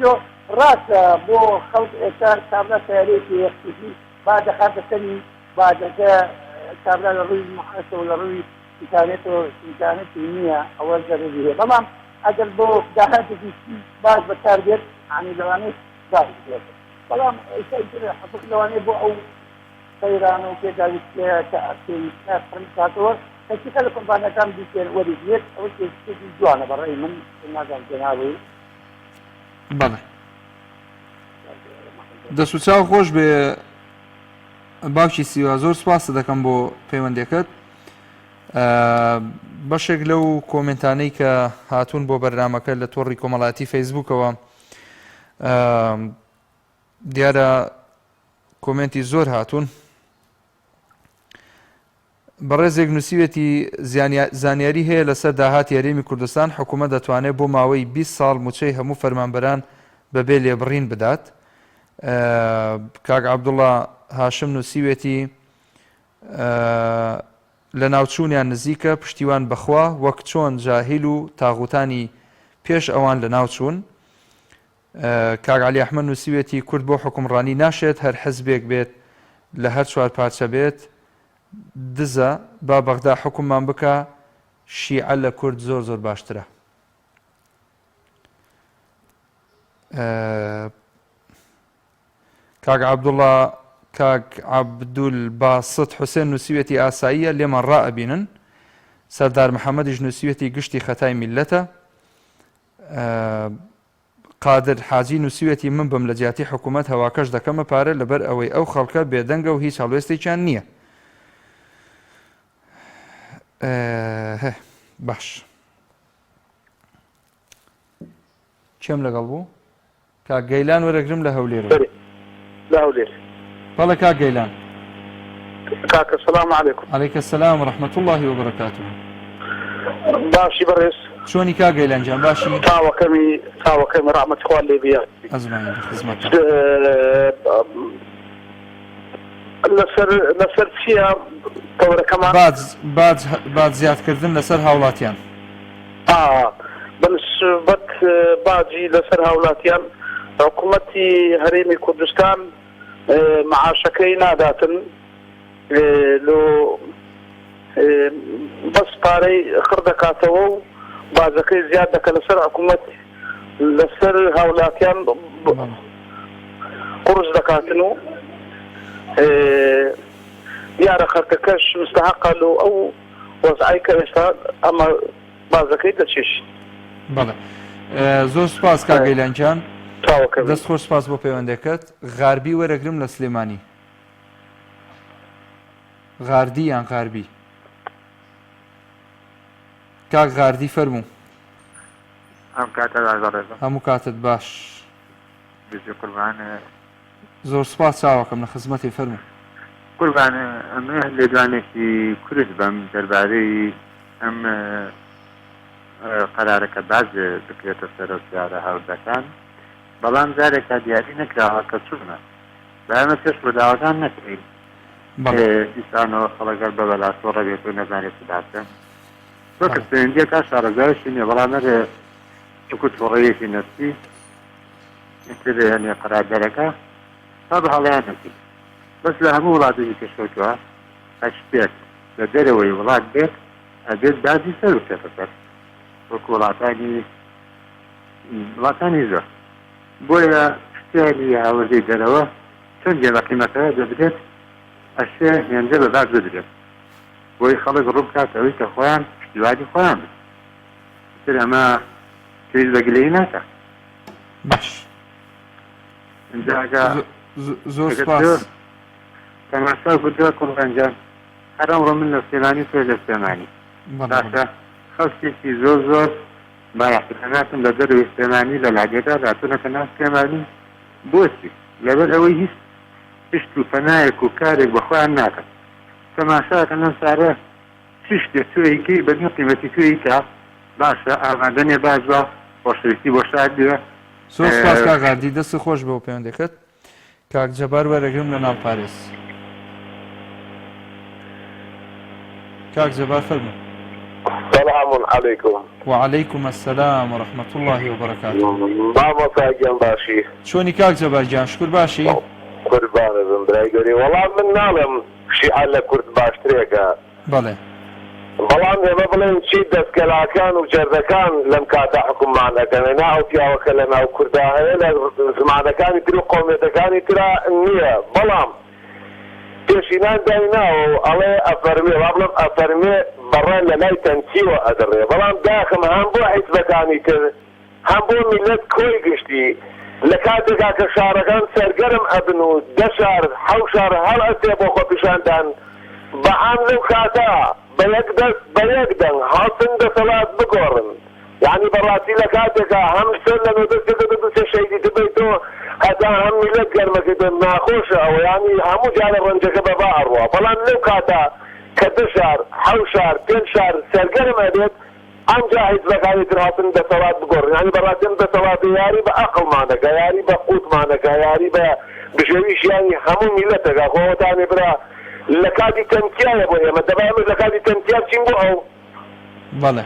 ڕاستە بۆ خەڵک ئێستا کابرا سەیارەیەکی خسوسی با دەخاتە سەری باجەکە کابرا لە ڕووی معاشەوە لە ڕووی ئیمکانێتەوە ئیمکانێتی نییە ئەوە زەرەری هەیە بەڵام ئەگەر بۆ داهاتێکی باش بەکار بێت یانی لەوانەیە باش بێت بەڵام ئێستا ئیتر حکومەت لەوانەیە بۆ ئەو قەیران و پێداویستیە کە پێویستە پڕی بکاتەوە کەچی خەلک کۆمپانیاکان بیکەن وەریگرێت ئەوە شتێکی جوانە بە ڕای من نازانم جەنابی. بەڵێ دەست و چاو خۆش بێ باوکی سیوا زۆر سپاست دەکەم بۆ پەیوەندەکەت بەشێک لەو کۆمنتانەی کە هاتوون بۆ بەرنمەکە لە تۆڕی کۆمەڵاتی فەیسبوکەوە دیارە کۆمێنتی زۆر هاتوون. بەڕێزێک نووسیوێتی زانیاری هەیە لەسەر داهاتی هەرێمی کوردستان حکوومەت دەتوانێت بۆ ماوەی 20 ساڵ مووچەی هەموو فەرمانبەران بەبێ لێبڕین بدات. کاک عەبدوڵا هاشم نووسیوێتی لەناوچوونیان نزیکە پشتیوان بەخوا وەک چۆن جاهیل و تاغوتانی پێش ئەوان لەناوچوون. کاک عەلی ئەحمەد نووسیوێتی، کورد بۆ حوکمڕانی ناشێت هەر حزبێک بێت لە هەر چوارپارچە بێت دزە، با بەغدا حوکممان بکا، شیعە لە کورد زۆر زۆر باشترە. کاک عەبدوڵا کاک عەبدول باسط حوسێن نووسیوێتی ئاساییە لێمان ڕائەبینن. سەردار محەمەدیش نووسیوێتی گشتی خەتای میللەتە. قادر حاجی نووسیویەتی من بم لە جیاتی حکوومەت هەواکەش دەکەمە پارە لەبەر ئەوەی ئەو خەڵکە بێدەنگە و هیچ هەڵوێستێکیان نییە. باش کێم لەگەڵ بوو؟ کاک گەیلان وەرەگرم لە هەولێرەوە. بەرێ لە هەولێر. بەڵێ کاک گەیلان. کاکە سلام علیکم. علیک السلام و رحمة اللە و برکاته. باشی بەڕێز. چۆنی کاک گەیلان گیان باشی؟ تاوەکەمی تاوەکەمی ڕەحمەتی خوا لێ بێ. ئەجمعین لە خزمەتتان. لەسەر لەسەر چییە تەوەرەکەمان؟ باج باج باج زیادکردن لەسەر هاوڵاتیان. ئا بەنسبەت باجی لەسەر هاولاتیان حکومەتی هەرێمی کوردستان معاشەکەی ناداتن لۆ بەس پارەی خڕ دەکاتەوە و باجەکەی زیاد دەکە لەسەر حکومەت لەسەر هاولاتیان قورس دەکاتن و دیارە خەرکەکەش مستحقە لۆ ئەو وەزعەی کە ئێستا ئەمە بازەکەی دەچێشی. بەڵێ زۆر سوپاس کاک گەیلان گیان. دەست خۆش سوپاس بۆ پەیوەندەکەت. غاربی وەرەگرم لە سلێمانی. غاردی یان غاربی؟ کاک غاردی فەرموو. ئەم کاتە باش بەڕێزم. هەموو کاتت باش. بژی قوربان. زۆر سوپاس چاوەکەم لە خزمەتی فەرموو. قوربان ئەمە لێدوانێکی کورت بەم دەربارەی ئەم قەرارە کە باج بکرێتە سەر ئەو سیارە هاوردەکان بەڵام جارێکا دیاری نەکراوە کە چۆنە با ئێمە پێش ڕووداوەکان نەکەین دیسانەوە خەڵک هەر بە بەلاسۆڕە بێت و نەزانێت چ باسە زۆر کەس پەیوەندیەکە شارەزایشی نییە بەڵام هەر وەکو توڕەیەکی نەفسی ئیتر یانی قەرار دەرەکە با بە هەڵەیان نەچین بەس لە هەموو وڵاتێکی پێشکەوتووە هەر شتێک لە دەرەوەی وڵات بێت ئەبێت باجی سەر بچێتە سەر وەکو وڵاتانی وڵاتانی زۆر بۆیە شتێکی هاوردەی دەرەوە چەندێ بە قیمەتە دەدرێت ئەشێ هێندە بە باج بدرێت بۆی خەڵک ڕووبکات ئەوەی کە خۆیان پشتیوانی خۆیان بن تر ئەمە پێویست بە گلەیی ناکا. باش ئینجا ئەگە زۆر سوپاس. تەماشا کردووە کوڕان گیان هەر ئەمڕۆ من لە سلێمانی تۆش لە سلێمانی باشە خەڵکێکی زۆر زۆر بایەخداناتن لە دەرەوەی سلێمانی لە لادێدا هاتوونەتە ناو سلێمانی بۆچی لەبەر ئەوەی هیچ پشت و پەنایەک و کارێک بە خۆیان ناکەن تەماشاکەن ئەم شارە چ شتێ تۆ ئەیکەی بە نیو قیمەتی تۆ ئەیکا باشە ئامادە نیە باش بە خۆشەویستی بۆ شار بێ. زۆر سوپاس کاک هاردی دەستت خۆش بۆ پەیوەندەکەت کاک جەبار وەرەگرم لە ناڵ پارێز کاک جەبار فەرموو. سلام علیکم. وعلیکم السلام و رحمة اللە وبرکاته. مامۆستا گیان باشی؟ چۆنی کاک جەبار گیان شکور باشی؟ قوربانت بم برای گەورەی وەڵا من ناڵێم شیعە لە کورد باشترێکە. بەڵێ. بەڵام ئێمە بڵێین چی دەستکەلاکان و جەردەکان لەم کاتە حوکممان ئەکەن نا ئەو پیاوە کە لە ناو کوردا هەیە لە زمانەکانی تر و قەومیەتەکانی ترا نیە بەڵام پێشینان دایناوە و ئەڵێ ئەفەرمێ وا بڵێم ئەفەرمێ بەڕە لە لای تەنکیوە ئەدڕێ بەڵام داخم هەم بۆ حیزبەکانی تر هەم بۆ میللەت کۆی گشتی، لە کاتێکا کە شارەکان سەرگەرم ئەبن و دە شار، حەو شار هەڵئەستێ بۆ خۆپیشاندان، بە عام لەو کاتە بە یەک دەست بە یەک دەنگ هەڵسن دەسەڵات بگۆڕن. یانی بە ڕاستی لە کاتێکا هەم سەر لە نۆ دەست کردۆتە دوو سێ شەهیدی تر بەی تۆ هەتا هەم میللەت گەرمەکەی تۆ ناخۆشە ئەوە یانی هەموو جارێ ڕەنجەکە بە با ئەڕوا بەڵام لەو کاتە کە دە شار، حەو شار، پێنج شار سەرگەرم ئەبێت ئەمجا حیزبەکانی تر هاتن دەسەڵات بگۆڕن یانی بەڕاستی ئەم دەسەڵاتە یاری بە ئەقڵمان دەکا یاری بە قوتمان دەکا یاری بە بژێوی ژیانی هەموو میللەت دەکا خۆ ئەوەتانێ برا لە کاتی تەنکیایە بۆ ئێمە دەبا ئێمەش لە کاتی تەنکیا بچین بۆ ئەو بەڵێ.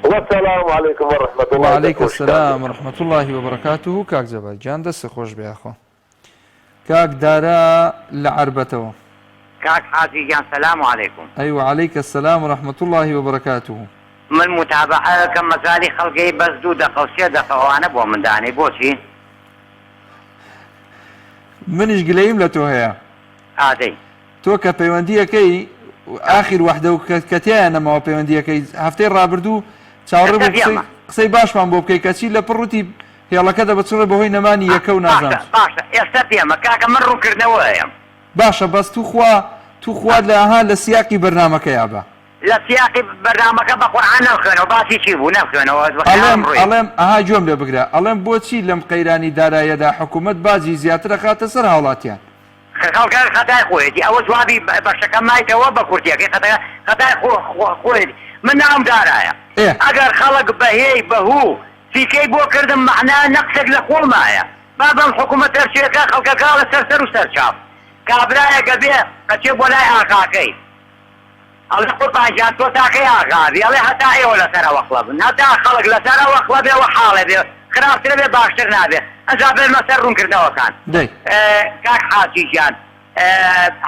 وسلام علیکم ورحمة اللە وعلیک السلام ورحمة اللە وبرکاته کاک جەبار گیان دەستت خۆش بێ یاخوا. کاک دارا لە عەربەتەوە. کاک حاجی گیان سلام علیکم. ئەی وعلیک السلام ورحمە اللە وبرکاته. من متابعە ئەکەم مەجالی خەڵکەی بەس دوو دەقەو سێ دەقە ئەوانە بۆ من دانێی بۆچی؟ منیش گلەییم لە تۆ هەیە. ئادەی. تۆ کە پەیوەندیەکەی ئاخیر وەحدە و کە تیایا نەماوە پەیوەندیەکەی هەفتەی ڕابردوو چاوەڕێ بووم قسەی قسەی باشمان بۆ بکەی کەچی لە پڕ وتی هێڵەکە دەبچڕێ بەهۆی نەمانی یەکە و نازانم باشە باشە ئێستا پێمە کاکە من ڕوونکردنەوەیەم. باشە بەس توخوا توخوا لە ها لە سیاقی بەرنامەکەیا بە. لە سیاقی بەرنامەکە بە قورعان نەمخوێنەوە باسی چی بوو نەمخوێنەوە بە خەیاڵم ئەڵێم ڕۆیی. ئەڵێم ئەها گوێم لێ بگرە ئەڵێم بۆچی لەم قەیرانی دارایەدا حکومەت باجی زیاتر ئەخاتە سەر هاوڵاتیان؟ خەڵکە خەتای خۆیەتی ئەوە جوابی بەشەکە مایتەوە بە کورتیەکەی خەتەکە خەتای خۆیەتی من ناوم دارایە ئێ. ئەگەر خەڵک بەهێی بەهوو فیکەی بۆ کردم مەعنا نەقسێک لە خۆمایە با بەم حکومەتە چێکە خەڵکەکە ئەڵێ سەر سەر و سەر چاو. کابرایەک ئەبێ ئەچێ بۆ لای ئاغاکەی ئەڵێ قوربان گیان تۆ تاکەی ئاغا بی ئەڵێ هەتا ئێوە لەسەر ئەوەقڵە بن هەتا خەڵک لەسەر ئەوەقڵە بێ وەحاڵێ بێ خراپترە بێ باشتر نابێ ئەنجا بێمە سەر ڕوونکردنەوەکان دەی. کاک حاجی گیان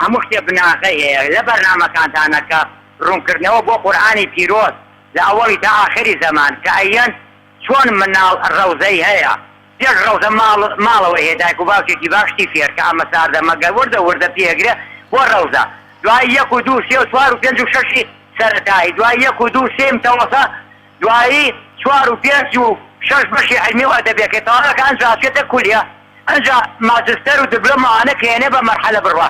هەموو شتێ بناغەی هەیە لە بەرنامەکانتانە کە ڕوونکردنەوە بۆ قورئانی پیرۆز لە ئەوەڵی تا ئاخری زەمان کە ئەیەن چۆن مناڵ ڕەوزەی هەیە پێش ڕەوزە ماڵ ماڵەوەی هەیە دایک و باوکێکی باش شتی فێرکە ئەمە ساردە مەگەر وردە وردە پێگرێ بۆ ڕەوزە دوای یەک و دوو سێ و چوار و پێنج و شەشی سەرەتایی دوای یەک و دوو سێی متەوەسە دوایی چوار و پێنج و شەش بەشی عیلمی و ئەدەبیەکەی تەواو ئەکا ئەنجا ئەچێتە کولیە ئەنجا ماجستەر و دبلۆم ئەوانە کە یەنێ بە مەرحەلە بڕوا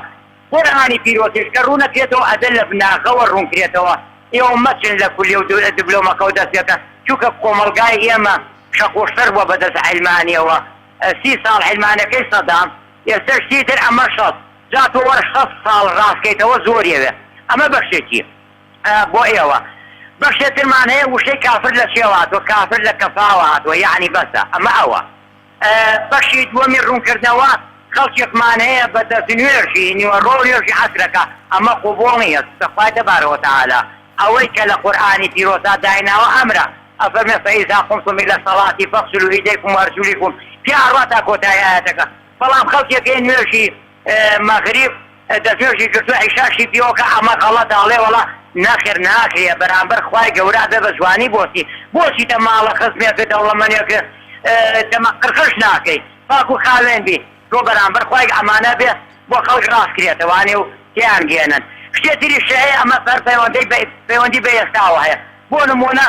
قورئانی پیرۆزیش کە ڕوونەکرێتەوە ئەبێ لە بناغەوە ڕوونکرێتەوە ئێوە مەچن لە کولیە و دبلۆمەکەوە دەست پێکەن چونکە کۆمەڵگای ئێمە شەقوشتر بووە بەدەست عیلمانیەوە سی ساڵ عیلمانەکەی سەدام ئێستەش سی تر ئەمە شەست جا تۆ وەرە شەست ساڵ ڕاست کەیتەوە زۆری ئەوێ ئەمە بەشێکی بۆ ئێوە بەشێ ترمان هەیە وشەی کافر لە چێوە هاتووە کافر لە کەفاوە هاتووە یەعنی بەسە ئەمە ئەوە بەشی دووەمی ڕوونکردنەوە خەڵکێکمان هەیە بە دەستنوێژی نیوەڕۆ و نوێژی عەسرەکە ئەمە قبوڵ نییە چونکە خوای تبارک و تعالی ئەوەی کە لە قورئانی پیرۆزدا دایناوە ئەمرە ئەفەرمێ فاذا قمتم الی الصلاة فاغسلوا ایدیکم وارجلکم پیا ئەڕوا تا کۆتایی ئایەتەکە بەڵام خەڵکێک هەیە نوێژی مەغریب دەستنوێژی گرتووە عیشاشی پێوەکە ئەمە غەڵەتە ئەڵێ وەڵا نەخێر ناکرێ بەرامبەر خوای گەورە ئەبێ بە جوانی بۆچی بۆچیتە ماڵە خزمێکت دەوڵەمەنێکت دەمە قرقرش ناکەی پاک و خاوێن بی تۆ بەرامبەر خوای ئەمانە بێ بۆ خەڵک ڕاست کرێتەوانێ و تێیان گەیەنن شتێ تریش هەیە ئەمە هەر پەیوەندی بە پەیوەندی بە ئێستاوە هەیە بۆ نموونە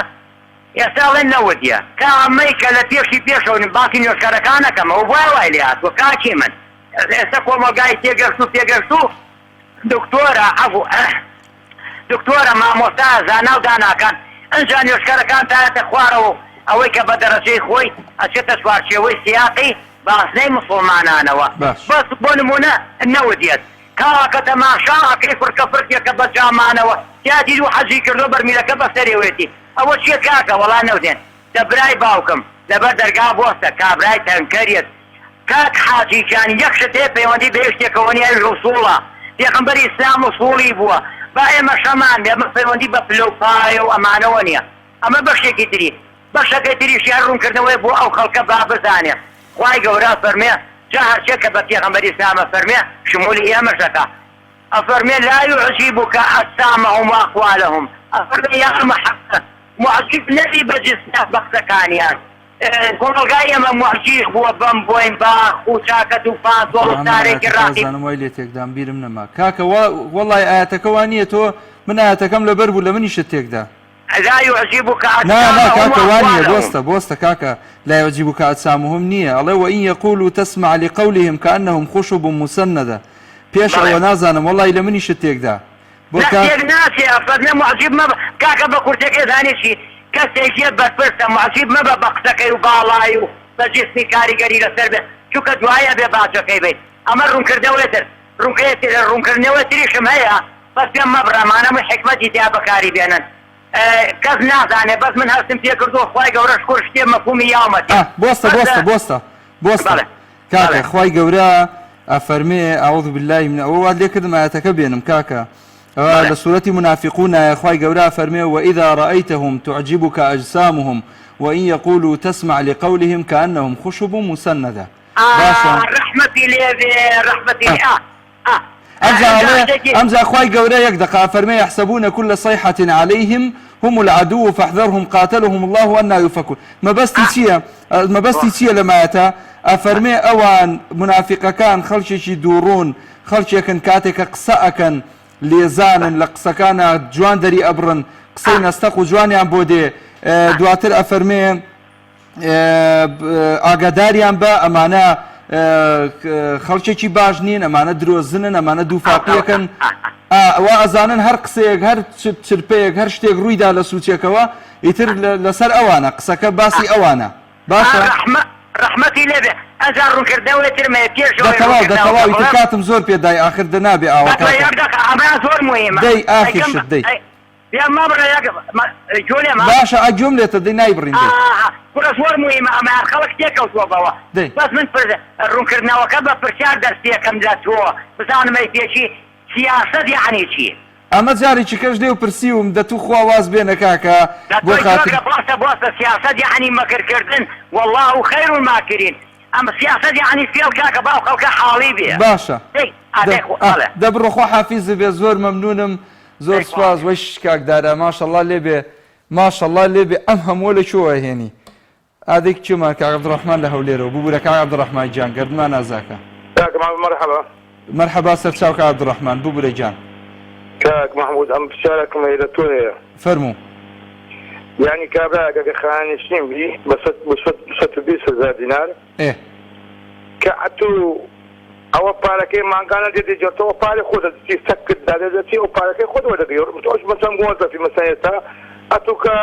ئێستا ئەڵێن نەوت یە کامەی کە لە پێشی پێشەوە باسی نوێژکەرەکان نەکەم ئەوە بۆیە وای لێ هاتووە کاکی من ئێستا کۆمەڵگای تێگەشتوو پێگەشتوو دکتۆرە عەفو دکتۆرە مامۆستا زانا و داناکان ئنجا نوێژکەرەکان تایەتە خوارەوە و ئەوەی کە بە دەرەجەی خۆی ئەچێتە چوارچێوەی سیاقی بازنەی موسڵمانانەوە باش. بەس بۆ نموونە نەوت یەت کاکە تەماشا ئەکەی فڕکە فرکێکە بە جامانەوە تیادی دوو حەجی کردوە بەرمیلەکە بەسەرێوەیەتی ئەوە چیە کاکە وەڵا نەوتێن دە برای باوکم لەبەر دەرگا بۆستە کابرای تەنکەریەت کاک حاجی گیان یەک شت هەیە پەیوەندی بە هیچ شتێکەوە نیە ئەویش ئوسوڵە پێغەمبەری ئیسلام ئوسوڵی بووە با ئێمەش هەمان بێ ئەمە پەیوەندی بە پلە و پایە و ئەمانەوە نیە ئەمە بەشێکی تری بەشەکەی تریشی هەر ڕوونکردنەوەیە بۆ ئەو خەڵکە با بزانێ خوای گەورە ئەفەرموێ جا هەرچێ کە بە پێغەمبەری ئیسلام ئەفەرموێ شمولی ئێمەش دەکا ئەفەرموێ لا یعجبک اجسامهم واقوالهم ئەفەرموێ یا محمد موعجیب نەبی بە جسمیان بە قسەکانیان کۆمەڵگای ئێمە موعجیب بووە بەم بۆین باخ و چاکەت و پانتۆڵ و ئەم سارێکی ئایەتەکە ڕاقی. ئەزانم وای لێ تێکدام بیرم نەما کاکە وا وەڵای ئایەتەکە وا نییە تۆ من ئایەتەکەم لەبەر بوو لە منیشت تێکدا. لا یعجبک نا نا اجسامهم کاکە وا نییە واقوالهم. بۆستە بۆستە کاکە لا یعجبک اجسامهم نییە ئەڵێ وان یقولوا تسمع لقولهم کانهم خشب مسندە پێش بەڵێ. ئەوە نازانم وەڵای لە منیشت تێکدا بۆ نا کاک. تێک ناچێ ئەفەرمێ موعجیب مەبە کاکە بە کورتەکەی ئەزانی چی کەسێک یە بەرپرسە موعجیب مەبە بە قسەکەی و باڵای و بە جسمی کاریگەری لەسەر بێ چونکە دوایی ئەبێ باجەکەی بەی ئەمە ڕونکردنەوەی تر ڕونکردنەوەی تریشم هەیە بەس پێم مەبڕە ئەمانە هەمووی حیکمەتی تیا بەکاری بێنن کەس نازانێ بەس من هەستم پێ کردووە خوای گەورە شکور شتێ مەفهومی یاومەتێ ئا بۆستە بەس بۆستە بۆستە بۆستە بەڵێ کاکە بەڵێ خوای گەورە ئەفەرمێ اعوذ باللە من ئەوە وات لێ کردم ئایەتەکە بێنم کاکە ئەوە بەڵێ لە سورەتی منافقونایە خوای گەورە ئەفەرمێ واذا رأیتهم تعجبک اجسامهم وان یقولوا تسمع لقولهم کانهم خشب مسندە ئا باشە ڕەحمەتی لێ بێ ڕەحمەتی ئا لێ ئا ئا ئەمجا ئەمجا ئەڵێ شتێکی ئەمجا خوای گەورە یەک دەقە ئەفەرمێ یحسبون کل صیحة علیهم هم العدو فاحذرهم قاتلهم اللە انا یوفکون مەبەستی ئا چییە مەبەستی چییە لەم ئایەتە ئەفەرمێ ئەوان مونافیقەکان خەڵکێکی دووڕوون خەڵکێکن کاتێک کە قسە ئەکەن لێزانن لە قسەکانا جوان دەری ئەبڕن قسەی نەستەق و جوانیان بۆ دێ دواتر ئەفەرمێ ئاگاداریان بە ئەمانە خەڵکێکی باش نین ئەمانە درۆزنن ئەمانە دووفاقیەکەن وا ئەزانن هەر قسەیەک هەر چرپەیەک هەر شتێک ڕوویدا لە سوچێکەوە ئیتر لەسەر ئەوانە قسەکە باسی ئەوانە باشە ڕەحمەتی لێبێ ئەجا ڕوونکردنەوەی ترمە پێش دە تەواو دە تەواو ئیتر کاتم زۆر پێدای ئاخر دە نابێ ئاوە کاکە ئەمە زۆر مهمە دەی ئاخر شت دەی. پێم مەبڕە یەک گوێ لێمە. باشە ئا گوێم لێتە دەی نایبڕین دەی. ئا کوڕە زۆر موهیمە ئەمەیان خەڵک تێکەوتووە بەوە دەی. بەس من پر ڕوونکردنەوەکە بە پرسیار دەست پێکەم لە تۆ بزانم ئەی پێچی سیاسەت یەعنی چی؟ ئەمە جارێکی کەش لێو پرسیوم دە توخوا واز بێنە کاکە دە بۆ تۆ خاتری. جۆگرە بۆستە بۆستە سیاسەت یەعنی مەکر کردن واللە خیر الماکرین ئەم سیاسەت یەعنی فێڵ کاکە با ئەو خەڵکە حاڵی بێ باشە دەی ئا دە دەی خۆ ئا بەڵێ. دە بڕۆ خوا حافیزت بێ زۆر مەمنونم زۆر دەی خوا سوپاس بێ. وەی کاک دارا ماشەڵا لێ بێ ماشەڵا لێ بێ ئەم هەمووە لە کوێوە ئەهێنی ئادەی کچێمان کاک عبدالرحمن لە هەولێرەوە ببورە کاک عبدالرحمن گیان گەردنمان ئازاکە. کاک مامە مەرحەبا. مەرحەبا سەرچاو کاک عبدالرحمن ببورە گیان. کاک مەحمود ئەم پرسیارەکم هەیە لە تۆ هەیە. فەرموو. یانی کابرایەک ئەگەر خانەنشین بی بە سەد بە سەد 120 هەزار دینار ئێ. کە ئەتوو ئەوە پارەکەی مانگانە دێ دەیگێڕتەوە پارەی خۆت دەچی سەکت دادێ دەچی ئەو پارەکەی خۆت وەردەگری تۆش مەسەن مۆزەفی مەسەن ئێستا ئەتوو کە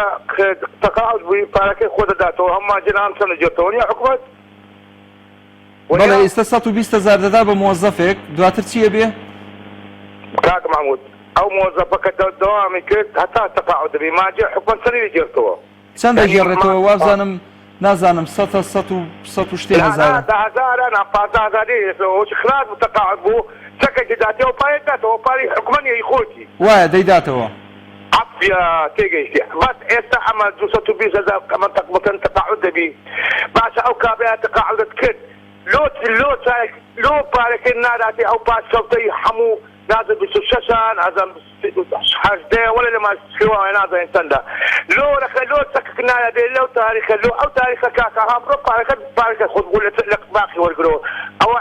تەقاعد بووی پارەکەی خۆت دەداتەوە هەم مانجێ هەم چەند دەگێڕتەوە نیە حکومەت بەڵێ ئیستا 120 هەزار دەدا بە مۆزەفێک دواتر چی ئەبێ؟ کاک محمود ئەو مۆزەفە کە دەوامی کرد هەتا تەقاعد دەبی مانجێ حکومەت چەندی دەگێڕتەوە؟ چەند دەگێڕێتەوە وابزانم نازانم سەتە سەت و سەت و شتێ نا نا هەزارە. دە هەزارە نا 15 هەزار دەیگێڕێتەوە وەچ خلاص بوو تەقاعد بوو چەکێکی داتێ ئەو پارەی داتەوە پارەی حکومەت نیە هی خۆیتی. وایە دەیداتەوە. عەفیە تێگەیشتی بەس ئێستا ئەمە 220 هەزار ئەمە تەق بکەن تەقاعد دەبی باشە ئەو کابرایە تەقاعدت کرد لۆ لۆ چایەک لۆ پارەکەی ناداتێ ئەو پاشکەوتەی هەموو نازم 26 نازم هەژدەیە وەلێ لە ماش نازانین چەندە لۆ رەخە لۆ چەکک نایە لەو تاریخە لۆ ئەو تاریخە کاکە ها بڕۆ پارەکە پارەکە خۆت بۆ لە باقی وەرگرەوە ئەوە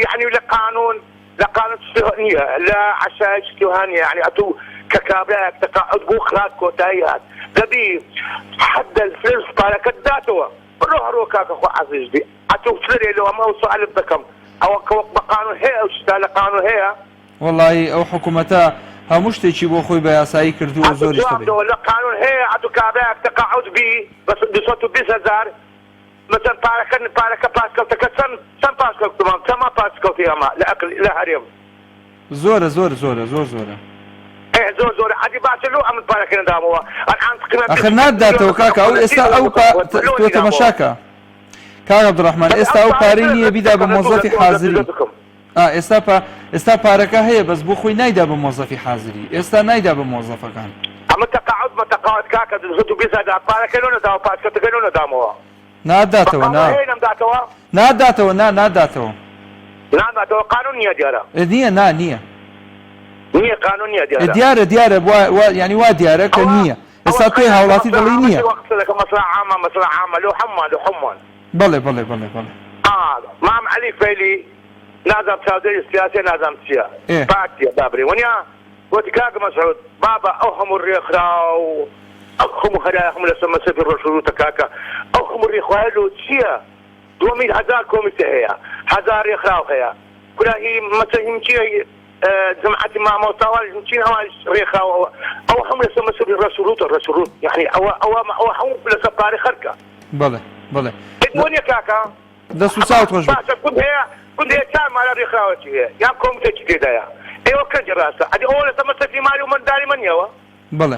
یعنی لە قانون لە قانون شتی نییە لە عەشایەر شتی وها نییە یعنی ئەتوو کە کابرایەک تەقاعد بوو خلاص کۆتایی هات دەبی حد الفلس پارەکەت داتەوە بڕۆ هەڕۆ کاکە خۆ عەزیز بی ئەتوو چلێ لۆ ئەمە ئەو سوالت دەکەم ئەوە کە وەک بە قانون هەیە ئەو شتە لە قانون هەیە. وەڵایی ئەو حکومەتە هەموو شتێکی بۆ خۆی بە یاسایی کردووە ئەتوو زۆریش جواب تەبعی. دەوە لە قانون هەیە ئەتوو کابرایەک تەقاعود بی بە 220 هەزار مەسەن پارەکە پارەکە پاشکەوتەکە چەند چەند پاشکەوتمان چەما پاشکەوتی ئەمە لە ئەقل لە هەرێم. زۆرە زۆر زۆرە زۆر زۆرە. ئێ زۆر زۆرە ئەدی باشە لۆ ئەمن پارەکە نەدامەوە ئەلئان تقریبا ئەخر ناتداتەوە کاکە ئەو ئێستا ئەو پا تۆ تەمەشاکە کاک عبدالرحمن ئێستا ئەو پارەی نییە بیدا بە مۆزەفی حازری ئا ئێستا پا ئێستا پارەکە هەیە بەس بۆ خۆی نایدا بە مۆزەفی حازری ئێستا نایدا بە مۆزەفەکان. ئەمە تەقاعد مە تەقاعد کاکە 220 هەزار پارەکەی لۆ نەداوە پاشکەوتەکەی لۆ نەدامەوە. ناداتەوە نا. قانون هەیە نەمداتەوە؟ ناداتەوە نا ناداتەوە. ناداتەوە قانون نییە دیارە. ئێ نییە نا نییە. نییە قانون نییە دیارە. ئێ دیارە دیارە وا وا یانی وا دیارە کە نییە. ئێستا تۆی هاوڵاتی دەڵێی نییە. قسە دەکەم مەسەلە عامە مەسەلە عامە لۆ هەمووان لۆ هەمووان. بەڵێ بەڵێ بەڵێ بەڵێ. ئا مام عەلی فەیلی نازانم چاودێری سیاسیە نازانم چیە ئێ. پارتیە بابرێ وەنیا گۆتی کاک مەسعود بابە ئەو هەموو ڕێکخراو ئەو هەموو هەرایە هەموو لەسەر مەسرەفی ڕۆژ ڕووتە کاکە ئەو هەموو ڕێکخوایە لۆ چیە دووەمین هەزار کۆمیتە هەیە هەزار ڕێکخراو هەیە کورە هی مەسە هیم چیە هی جەماعەتی مامۆستاوان چین ئەوانیش ڕێکخراو ئەوە ئەوە هەموو لەسەر مەسرەفی ڕەش و ڕووتە ڕەش و ڕووت یەعنی ئەوە ئەوە ئەوە هەموو لەسەر پارەی خەرکە بەڵێ بەڵێ ئێ بۆ نیە کاکە دەست و چاوت خۆش بێت. باشە گوند هەیە گوند هەیە چار مالە ڕێکخراوەکی هەیە یان کۆمیتەکی تێدایە ئێوە کەنجی ڕاستە ئەدی ئەوە لەسەر مەسرەفی مالی و منداری من نیەوە. بەڵێ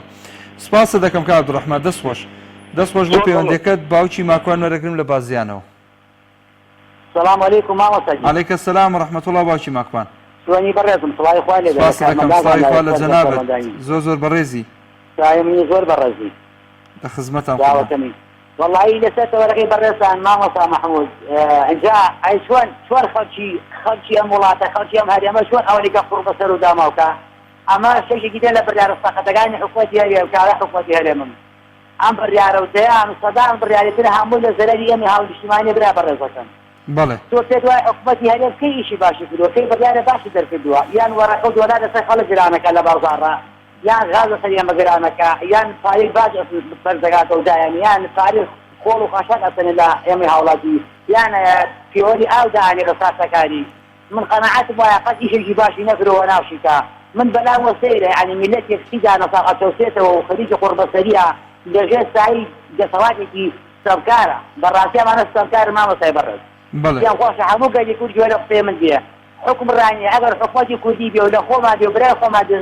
سپاست دەکەم کاک عبدالرحمن دەست خۆش دەست خۆش بۆ پەیوەندیەکەت باوکی ماکوان وەرەگرم لە بازیانەوە. سلام علیکم مامۆستا گیان. علیک السلام و رحمە اللە باوکی ماکوان. چۆنی بەڕێزم سڵاوی خوای لێ بێ سپاست دەکەم سڵاوی خوا لە جەنابت زۆر زۆر بەڕێزی. سڵاوی منی زۆر بەڕێزی. لە خزمەتان قوربان. داوەکەمی. وەڵایی لەسەر تەوەرەکەی بەڕێزتان مامۆستا مەحمود ئینجا ئەی چۆن چۆن خەڵکی خەڵکی ئەم وڵاتە خەڵکی ئەم هەرێمە چۆن ئەوەنی کە قوڕ بەسەر و داماوکە ئەمە شەشێکی تر لە بڕیارە سەقەتەکانی حکومەتی هەرێم کارە حکومەتی هەرێمم ئەم بڕیارە و دەیان و سەدان بڕیاری تر هەموو لە زەرەری ئێمەی هاونیشتیمانیە برا بەڕێزەکەم. بەڵێ. تۆ پێت وایە حکومەتی هەرێم کەی ئیشی باشی کردووە کەی بڕیارە باشی دەرکردووە یان وەرەقە و دۆلار لەسەر خەڵک گرانەکا لە بازاڕا یان غاز لەسەر ئێمە گرانەکا یان پارەی باج بەرز دەکاتەوە دایان یان پارەی خۆڵ و خاشاک ئەسەنێ لە ئێمەی هاوڵاتی یان پێوەری ئاو دائەنێ بە ساختەکاری من قەناعەتم وایە قەت ئیشێکی باشی نەکردووە ناشیکا من بەلامەوە سەیرە یانی میللەتێک سی دانە ساڵ ئەچەوسێتەوە و خەریکی قوڕبەسەریە لەژێر سایەی دەسەڵاتێکی ستەمکارە بەڕاستی ئەمانە ستەمکارن مامۆستای بەڕێز بەڵێ. پێم خۆشە هەموو گەلی کورد گوێ لە قسەی من بێ حوکمڕانی ئەگەر حکومەتی کوردی بێ و لە خۆمان بێ و برای خۆمان بێ.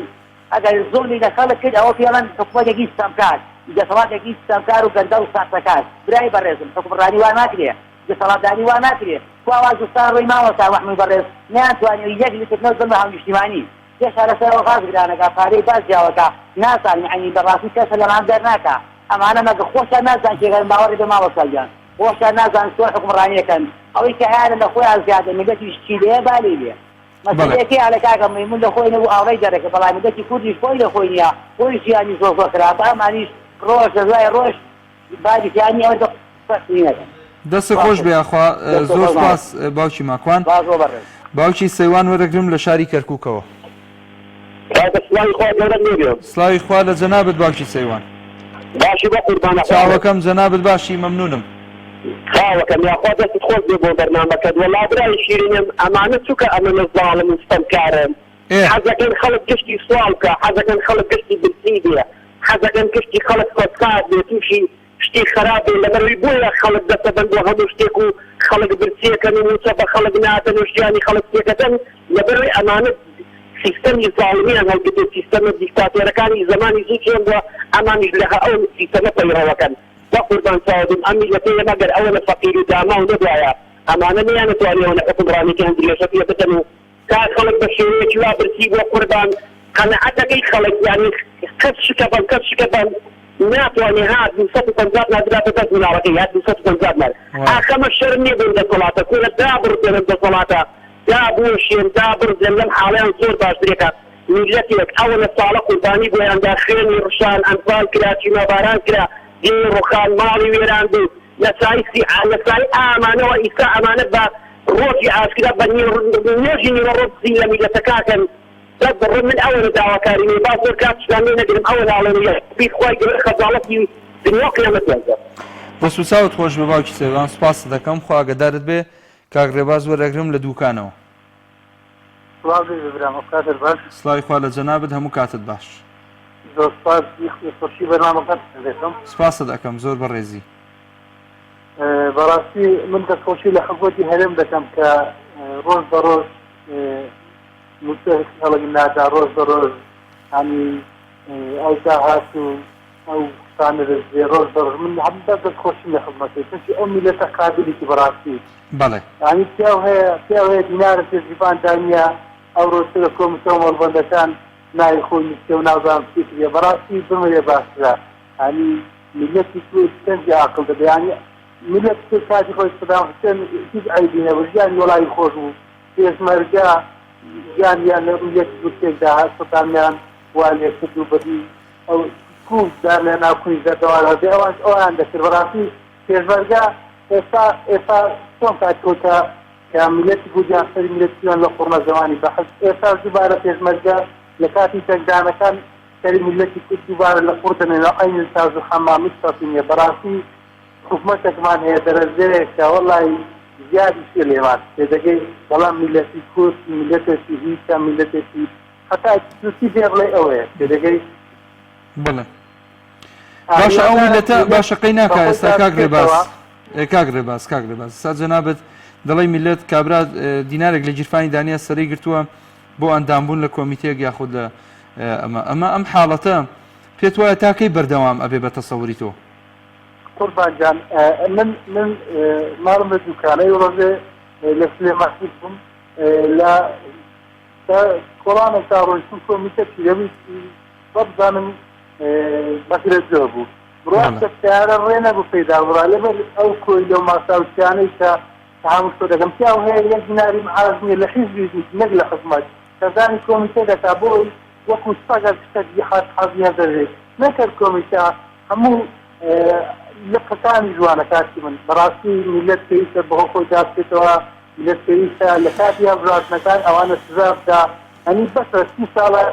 ئەگەر زوڵمی لە خەڵک کرد ئەوە پێڵەن حکومەتێکی ستەمکار، دەسەڵاتێکی ستەمکار و گەندەڵ و ساختەکار. برای بەڕێزم حوکمڕانی وا ناکرێ، دەسەڵاتداری وا ناکرێ. کوا وا زستان ڕۆی مامۆستا مەحموود بەڕێز نەیانتوانیوە یەک لیتر نەوت بەن بە هاونیشتیمانی. هێشتا لەسەرەوە غاز گرانەکا پارەی باج جیاوەکا نازانم یەعنی بەڕاستی کەس لەمان دەرناکا ئەمانە مەگە خۆشتان نازان کێگەن باوەڕی بێ مامۆستا گیان خۆشتان نازان چۆن حوکمڕانی ئەکەن ئەوەی کە هەیانە لە خۆیان زیادە میللەتیش چی لێیە با لێی بێ مەسەلەیەکەیە ئەڵێ کاکە مەیمون لە خۆی نەبوو ئاوڕەی دەرەکە بەڵام میللەتی کوردیش خۆی لە خۆی نیە خۆی ژیانی زۆر زۆر خراپە ئەمانیش ڕۆژ لە دوای ڕۆژ باری ژیانی ئەوەندە سەختی نەکەن. دەستت خۆش بێ یاخوا زۆر سوپاس باوکی ماکوان. سوپاس بۆ بەڕێز. باوکی سەیوان وەرەگرم لە شاری کەرکوکەوە. کاکە سڵاوی خوا گەورەت لێ بێ. سڵاوی خوا لە جەنابت باوکی سەیوان. باشی بە قوربانە خوا. چاوەکەم جەنابت باشی مەمنونم. خاوەکەم یاخوا دەستت خۆش بێ بۆ بەرنامەکەت وەڵا برای شیرینم ئەمانە چوکە ئەمەنە زاڵم و ستەمکارن حەزەکەن خەڵک گشتی سواڵ بکا حەزەکەن خەڵک گشتی برسی بێ حەزەکەن گشتی خەڵک فەساد بێ توشی شتی خەراپ بێ لەبەرئەوەی بۆیە خەڵک دەستەبەن بۆ هەموو شتێک و خەڵک برسیەکەن و موچە بە خەڵک نادەن و ژیانی خەڵک تێکەدەن لەبەرئەوەی ئەمانە سیستەمی زاڵمیان هەڵگرتوە سیستەمە دیکتاتۆرەکانی زەمانی زوو چۆن بوە ئەمانیش لە ئەو سیستەمە پەیڕەوەکەن بەقوربان چاوت بم ئەم میللەتەی ئێمە گەر ئەوەنە فەقیر و داماو نەبوایە ئەمانە نەیانەتوانی ئەوەنە حوکمڕانیەکیان درێژە پێ بدەن و تا خەڵک بە شێوەیەکی وا برسی بووە قوربان قەناعەتەکەی خەڵک یانی کەس شکە بەم کەس شکە بەم ناتوانێ ها 250 دینار بداتە دەست مناڵەکەی ها 250 دینار ئاخ ئەمە شەرم نییە بۆم دەسەڵاتە کورە دابڕزێنن دەسەڵاتە دابوەشێن دابڕزێن لەم حاڵەیان زۆر باشترێکە میللەتێک ئەوەنە ساڵە قوربانی بۆیان دا خوێنی ڕشان ئەنفال کرا کیماباران کرا دێی ڕوخان ماڵی وێران بوو لە سای سی لە سای ئامانەوە ئیستا ئەمانە بە ڕۆژی ئاشکرا بە نوێژی نیوەڕۆ دزی لە میلەتەکە ئەکەن بەس بڕۆ من ئەوەنە داواکاری نیە با زۆر کاتیشتان لێ نەگرم ئەوەنە ئەڵێم یاڕەبی خوای گەورە خەجاڵەتی دنیا و قیامەتیان کات. دەست و چاوت خۆش بێ باوکی سەیوان سوپاست دەکەم خوا ئاگەدارت بێ کاک ڕێباز وەرئەگرم لە دووکانەوە. سڵاو لێ بێ برام ئەوکاتت باش. سڵاوی خوا لە جەنابت هەموو کاتت باش. زۆر سوپاس خۆشی بەرنامەکەت دەکەم. سوپاست ئەکەم زۆر بەڕێزی. بەڕاستی من دەستخۆشی لە حکومەتی هەرێم دەکەم کە ڕۆژ بە ڕۆژ موچە خەڵک نادا ڕۆژ بە ڕۆژ ینی ئەو داهات و ئەو شتانە دەدرێ ڕۆژ بە ڕۆژ من هەم بەس دەستخۆشیم لە حکومەتی چونکی ئەو میلەتە قابلیکی بەڕاستی بەڵێ. یانی پیاو هەیە پیاو هەیە دینارە پێ ژیبان دانیە ئەوڕۆ چ لە کۆمیتە و مەڵبەندەکان ناوی خۆی نووسیە و نازانم چی کردیە بەڕاستی بمرێ باشترە یانی میللەتی کورد چەندی ئاقڵ دەبێ یانی میللەت کورد کاتی خۆی سەدام حوسێن هیچ عەیبی نەبوو ژیانی وەڵایی خۆش بوو پێشمەرگە ژیانیان لە میللەتی کورد تێکدا هەر سەدامیان وا لێ کرد و بەدی ئەو کوو دار لە ناو کونی زەردەوار هەبێ ئەوانش ئەویان دەکرد بەڕاستی پێشمەرگە ئێستا ئێستا چۆن کات کەوتە کە میللەتی کوردیان سەری میللەتیان لە قوڕنە زەمانی بەحس ئێستاش دووبارە پێشمەرگە لە کاتی تەنگدانەکان سەری میللەتی کورد دووبارە لە قوڕ دەنێنەوە عەینی تاز و حەمام هیچ فەرقی نیە بەڕاستی حکومەتێکمان هەیە دەرەجەیەکە وەڵای زیادی شێ لێمان تێدەگەی بەڵام میللەتی کورد میللەتێکی هیچە میللەتێکی هەتا چی پێ بڵێ ئەوەیە تێدەگەی بڵێ باشە ئەو میلەتە باشە قەی ناکا ئێستا کاک ڕێباز کاک ڕێباز کاک ڕێباز سا جەنابت دەڵێ میلەت کابرا دینارێک لە گیرفانی دانیە سەری گرتووە بۆ ئەندامبوون لە کۆمیتەیەک یاخود لە ئەمە ئەمە ئەم حاڵەتە پێت وایە تاکەی بەردەوام ئەبێ بە تەسەوری تۆ قوربان جان من من ماڵم لە دوکانەی ڕۆژێ لە سلێمانی بووم لە کۆڵانێک تا ڕۆیشتم کۆمیتە چیرەوی وابزانم بەکرەجۆ بوو ڕاستە سیارە ڕێ نەبوو پێدا بڕا لەبەر ئەو کۆیلە و ماساوچیانەی کە هاموشۆ دەکەم پیاو هەیە یەک دیناری معاش نییە لە حیزبیش نیت نەک لە حکومەت سەردانی کۆمیتە دەکا بۆی وەکو سەگەک شتەکی حەز حەزی هەر دەژێت نەکەر کۆمیتە هەموو لقەکانی جوانە کاکی من بەڕاستی میلەت پێویستە بەهۆ خۆی دابچێتەوە میلەت پێویستە لە کاتی هەڵبژاردنەکان ئەوانە سزا بدا ئەنی بەسە سی ساڵە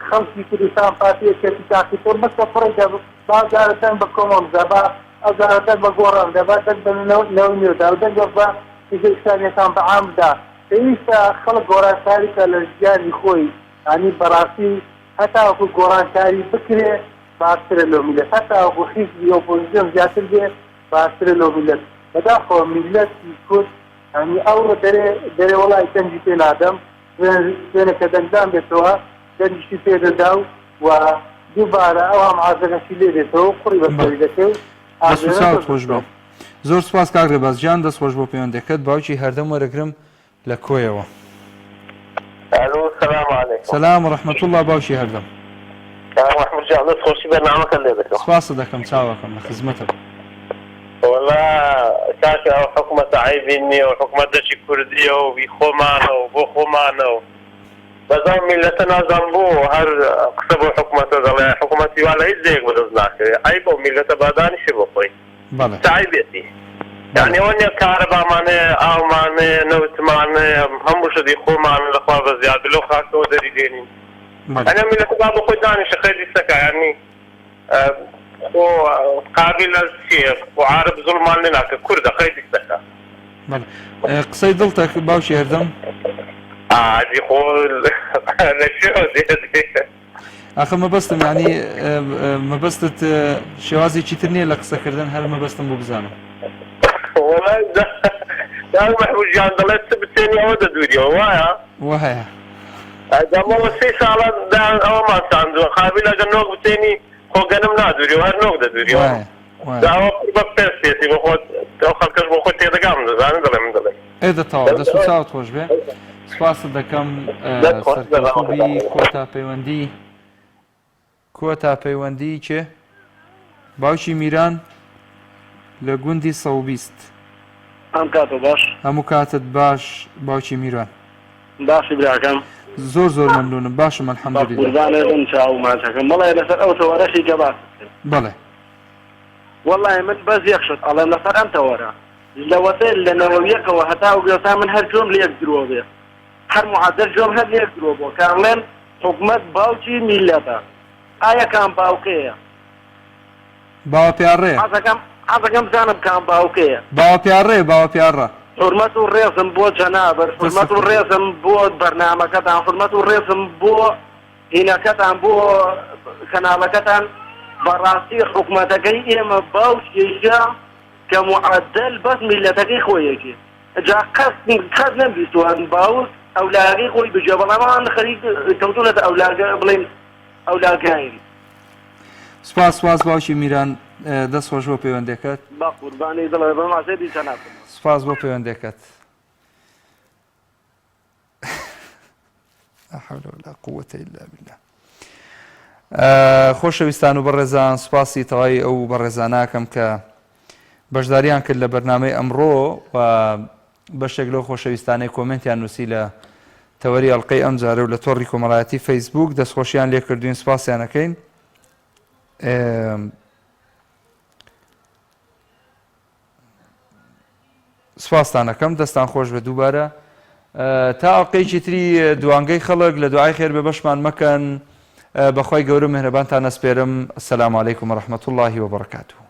خەڵکی کوردستان پارتی یەکێتی تاقی تۆ بەسە کوڕی دە با جارە دەنگ بە کۆمەڵ بدە با ئەو جارە دەنگ بە گۆڕان بدە با دەنگ بە نەوەی نوێ بدا و دەنگ بە حیزبە ئیسلامیەکان بە عام بدا پێویستە خەڵک گۆڕانکاری بکات لە ژیانی خۆی ئەنی بەڕاستی هەتاوەکو گۆڕانکاری بکرێ باشترە لۆ میلەت هەتاوەکو حیزبی ئۆپۆزیسیۆن زیاتر بێ باشترە لۆ میلەت بەداخەوە میلەتی کورد ئەنی ئەوڕۆ دەرێ دەرێ وەڵای دەنگی پێ نادەم دوێنێ کە دەنگدان بێتەوە دەنگیشی پێ دەدا و. و دووبارە ئەو هەم عازەکەشی لێ دێتەوە و قوڕی بەسەری دەکەی و دەست و ئاژێرە چاوت خۆش بێ دەست. زۆر سوپاس کاک ڕێباز گیان دەست خۆش بۆ پەیوەندەکەت باوکی هەردەم وەرەگرم لە کۆیەوە. الو سلام علیکم. سلام و رحمە اللە باوکی هەردەم. کاک محمود گیان دەست خۆشی بەرنامەکەت لێ دەکەم. سپاست دەکەم چاوەکەم لە خزمەتم. وەڵا کاکە ئەو حکومەتە عەیبی نیە و حکومەتەکی کوردیە و هی خۆمانە و بۆ خۆمانە و بەس ئەو میللەتە نازانم بۆ هەر قسە بۆ حکومەتە دەڵێ حکومەتی وا لە هیچ جێیەک بەدەست ناکەوێ عەیبە ئەو میللەتە با دانیشێ بۆ خۆی. بەڵێ. چ عەیبێتی یانی ئەوە نیە کارەبامان هەیە ئاومان هەیە نەوتمان هەیە هەموو شت هی خۆمانە لە خوا بەزیاد لەو خاکەوە دەری دێنین بەڵێ. یانی ئەم میللەتە با بۆ خۆی دانیشێ قەیدی سەکا یانی خۆ قابیل لە چیە خۆ عارەب زوڵمان لێ ناکە کوردە قەیدی سەکا. بەڵێ قسەی دڵتە باوکی هەردەم. ئادی خۆ لە کوێوە دێ. ئاخە مەبەستم یانی مەبەستت شێوازێکی تر نییە لە قسەکردن هەر مەبەستم بۆ بزانم. وەڵا کاک مەحمود گیان دەڵێت چ بچێنی ئەوە دەدوریەوە وایە؟ وایە. ئەمەوە سی ساڵە دان ئەوەمان چاندووە قابیل ئەگەر نۆک بچێنی خۆ گەنم نادوریەوە هەر نۆک دەدوریەوە. وایە. وایە. جا ئەوە بە پێستێتی بۆ خۆت ئەو خەڵکەش بۆ خۆی تێدەگا من دەزانم دەڵێ من دەڵێم. ئێ دە تەواو دەست و چاوت خۆش بێ سپاست دەکەم سەرکەوتوو بی کۆتا پەیوەندی کۆتا پەیوەندی کێ باوکی میران لە گوندی 120 ئەم کاتە باش هەموو کاتت باش باوکی میران باشی براکەم زۆر زۆر مەمنونم باشم الحمدلله قوربانێ بم چاو ماچەکەم بەڵێ لەسەر ئەو تەوەرەشی کە باست کرد بەڵێ وەڵای من بەس یەک شت ئەڵێم لەسەر ئەم تەوەرە لەوەتەی لە نەوەویەکەوە هەتاوەکو ئێستا من هەر گوێم لە یەک درۆ بێ هەر معەدەل گوێم هەر لە یەک درۆ بووە کە ئەڵێن حکومەت باوکی میللەتە ئایا کام باوکەیە؟ باوە پیاڕێ. حەزەکەم حەزەکەم بزانم کام باوکەیە؟ باوە پیاڕێ باوە پیاڕە. حورمەت و ڕێزم بۆ جەنابت حورمەت و ڕێزم بۆ بەرنامەکەتان حورمەت و ڕێزم بۆ هینەکەتان بۆ کەناڵەکەتان بەڕاستی حکومەتەکەی ئێمە باوکێکە کە معەدەل بەس میللەتەکەی خۆیەتی جا قەت قەت نەمبیستوە باوک ئەولاگەی خۆی بگێ بەڵام ئەوان خەریک کەوتونەتە ئەولاگە بڵێن ئەولاگاین. سپاس سپاس باوکی میران دەست خۆش بۆ پەیوەندەکەت. بەقوربانی دڵێ بم عەزێبی جەنابت. سپاس بۆ پەیوەندەکەت. لا حول ولا قوة إلا بالله خۆشەویستان و بەڕێزان سوپاسی تەواوی ئەو بەڕێزاناکەم کە بەشداریان کرد لە بەرنامەی ئەمڕۆ و بەشێک لەو خۆشەویستانەی کۆمنتیان نووسی لە تەوەری ئەڵلقەی ئەم جارە و لە تۆڕی کۆمەڵایەتی فەیسبوک دەستخۆشیان لێکردوین سوپاسیانەکەین سپاستان ئەکەم دەستان خۆش بێت دووبارە تا ئەڵقەیەکی تری دوانگەی خەڵک لە دوعای خێر بێ بەشمان مەکەن بەخوای گەورە مهرەبانتان ئەسپێرم السلام علیکم ورحمة الله وبرکاته.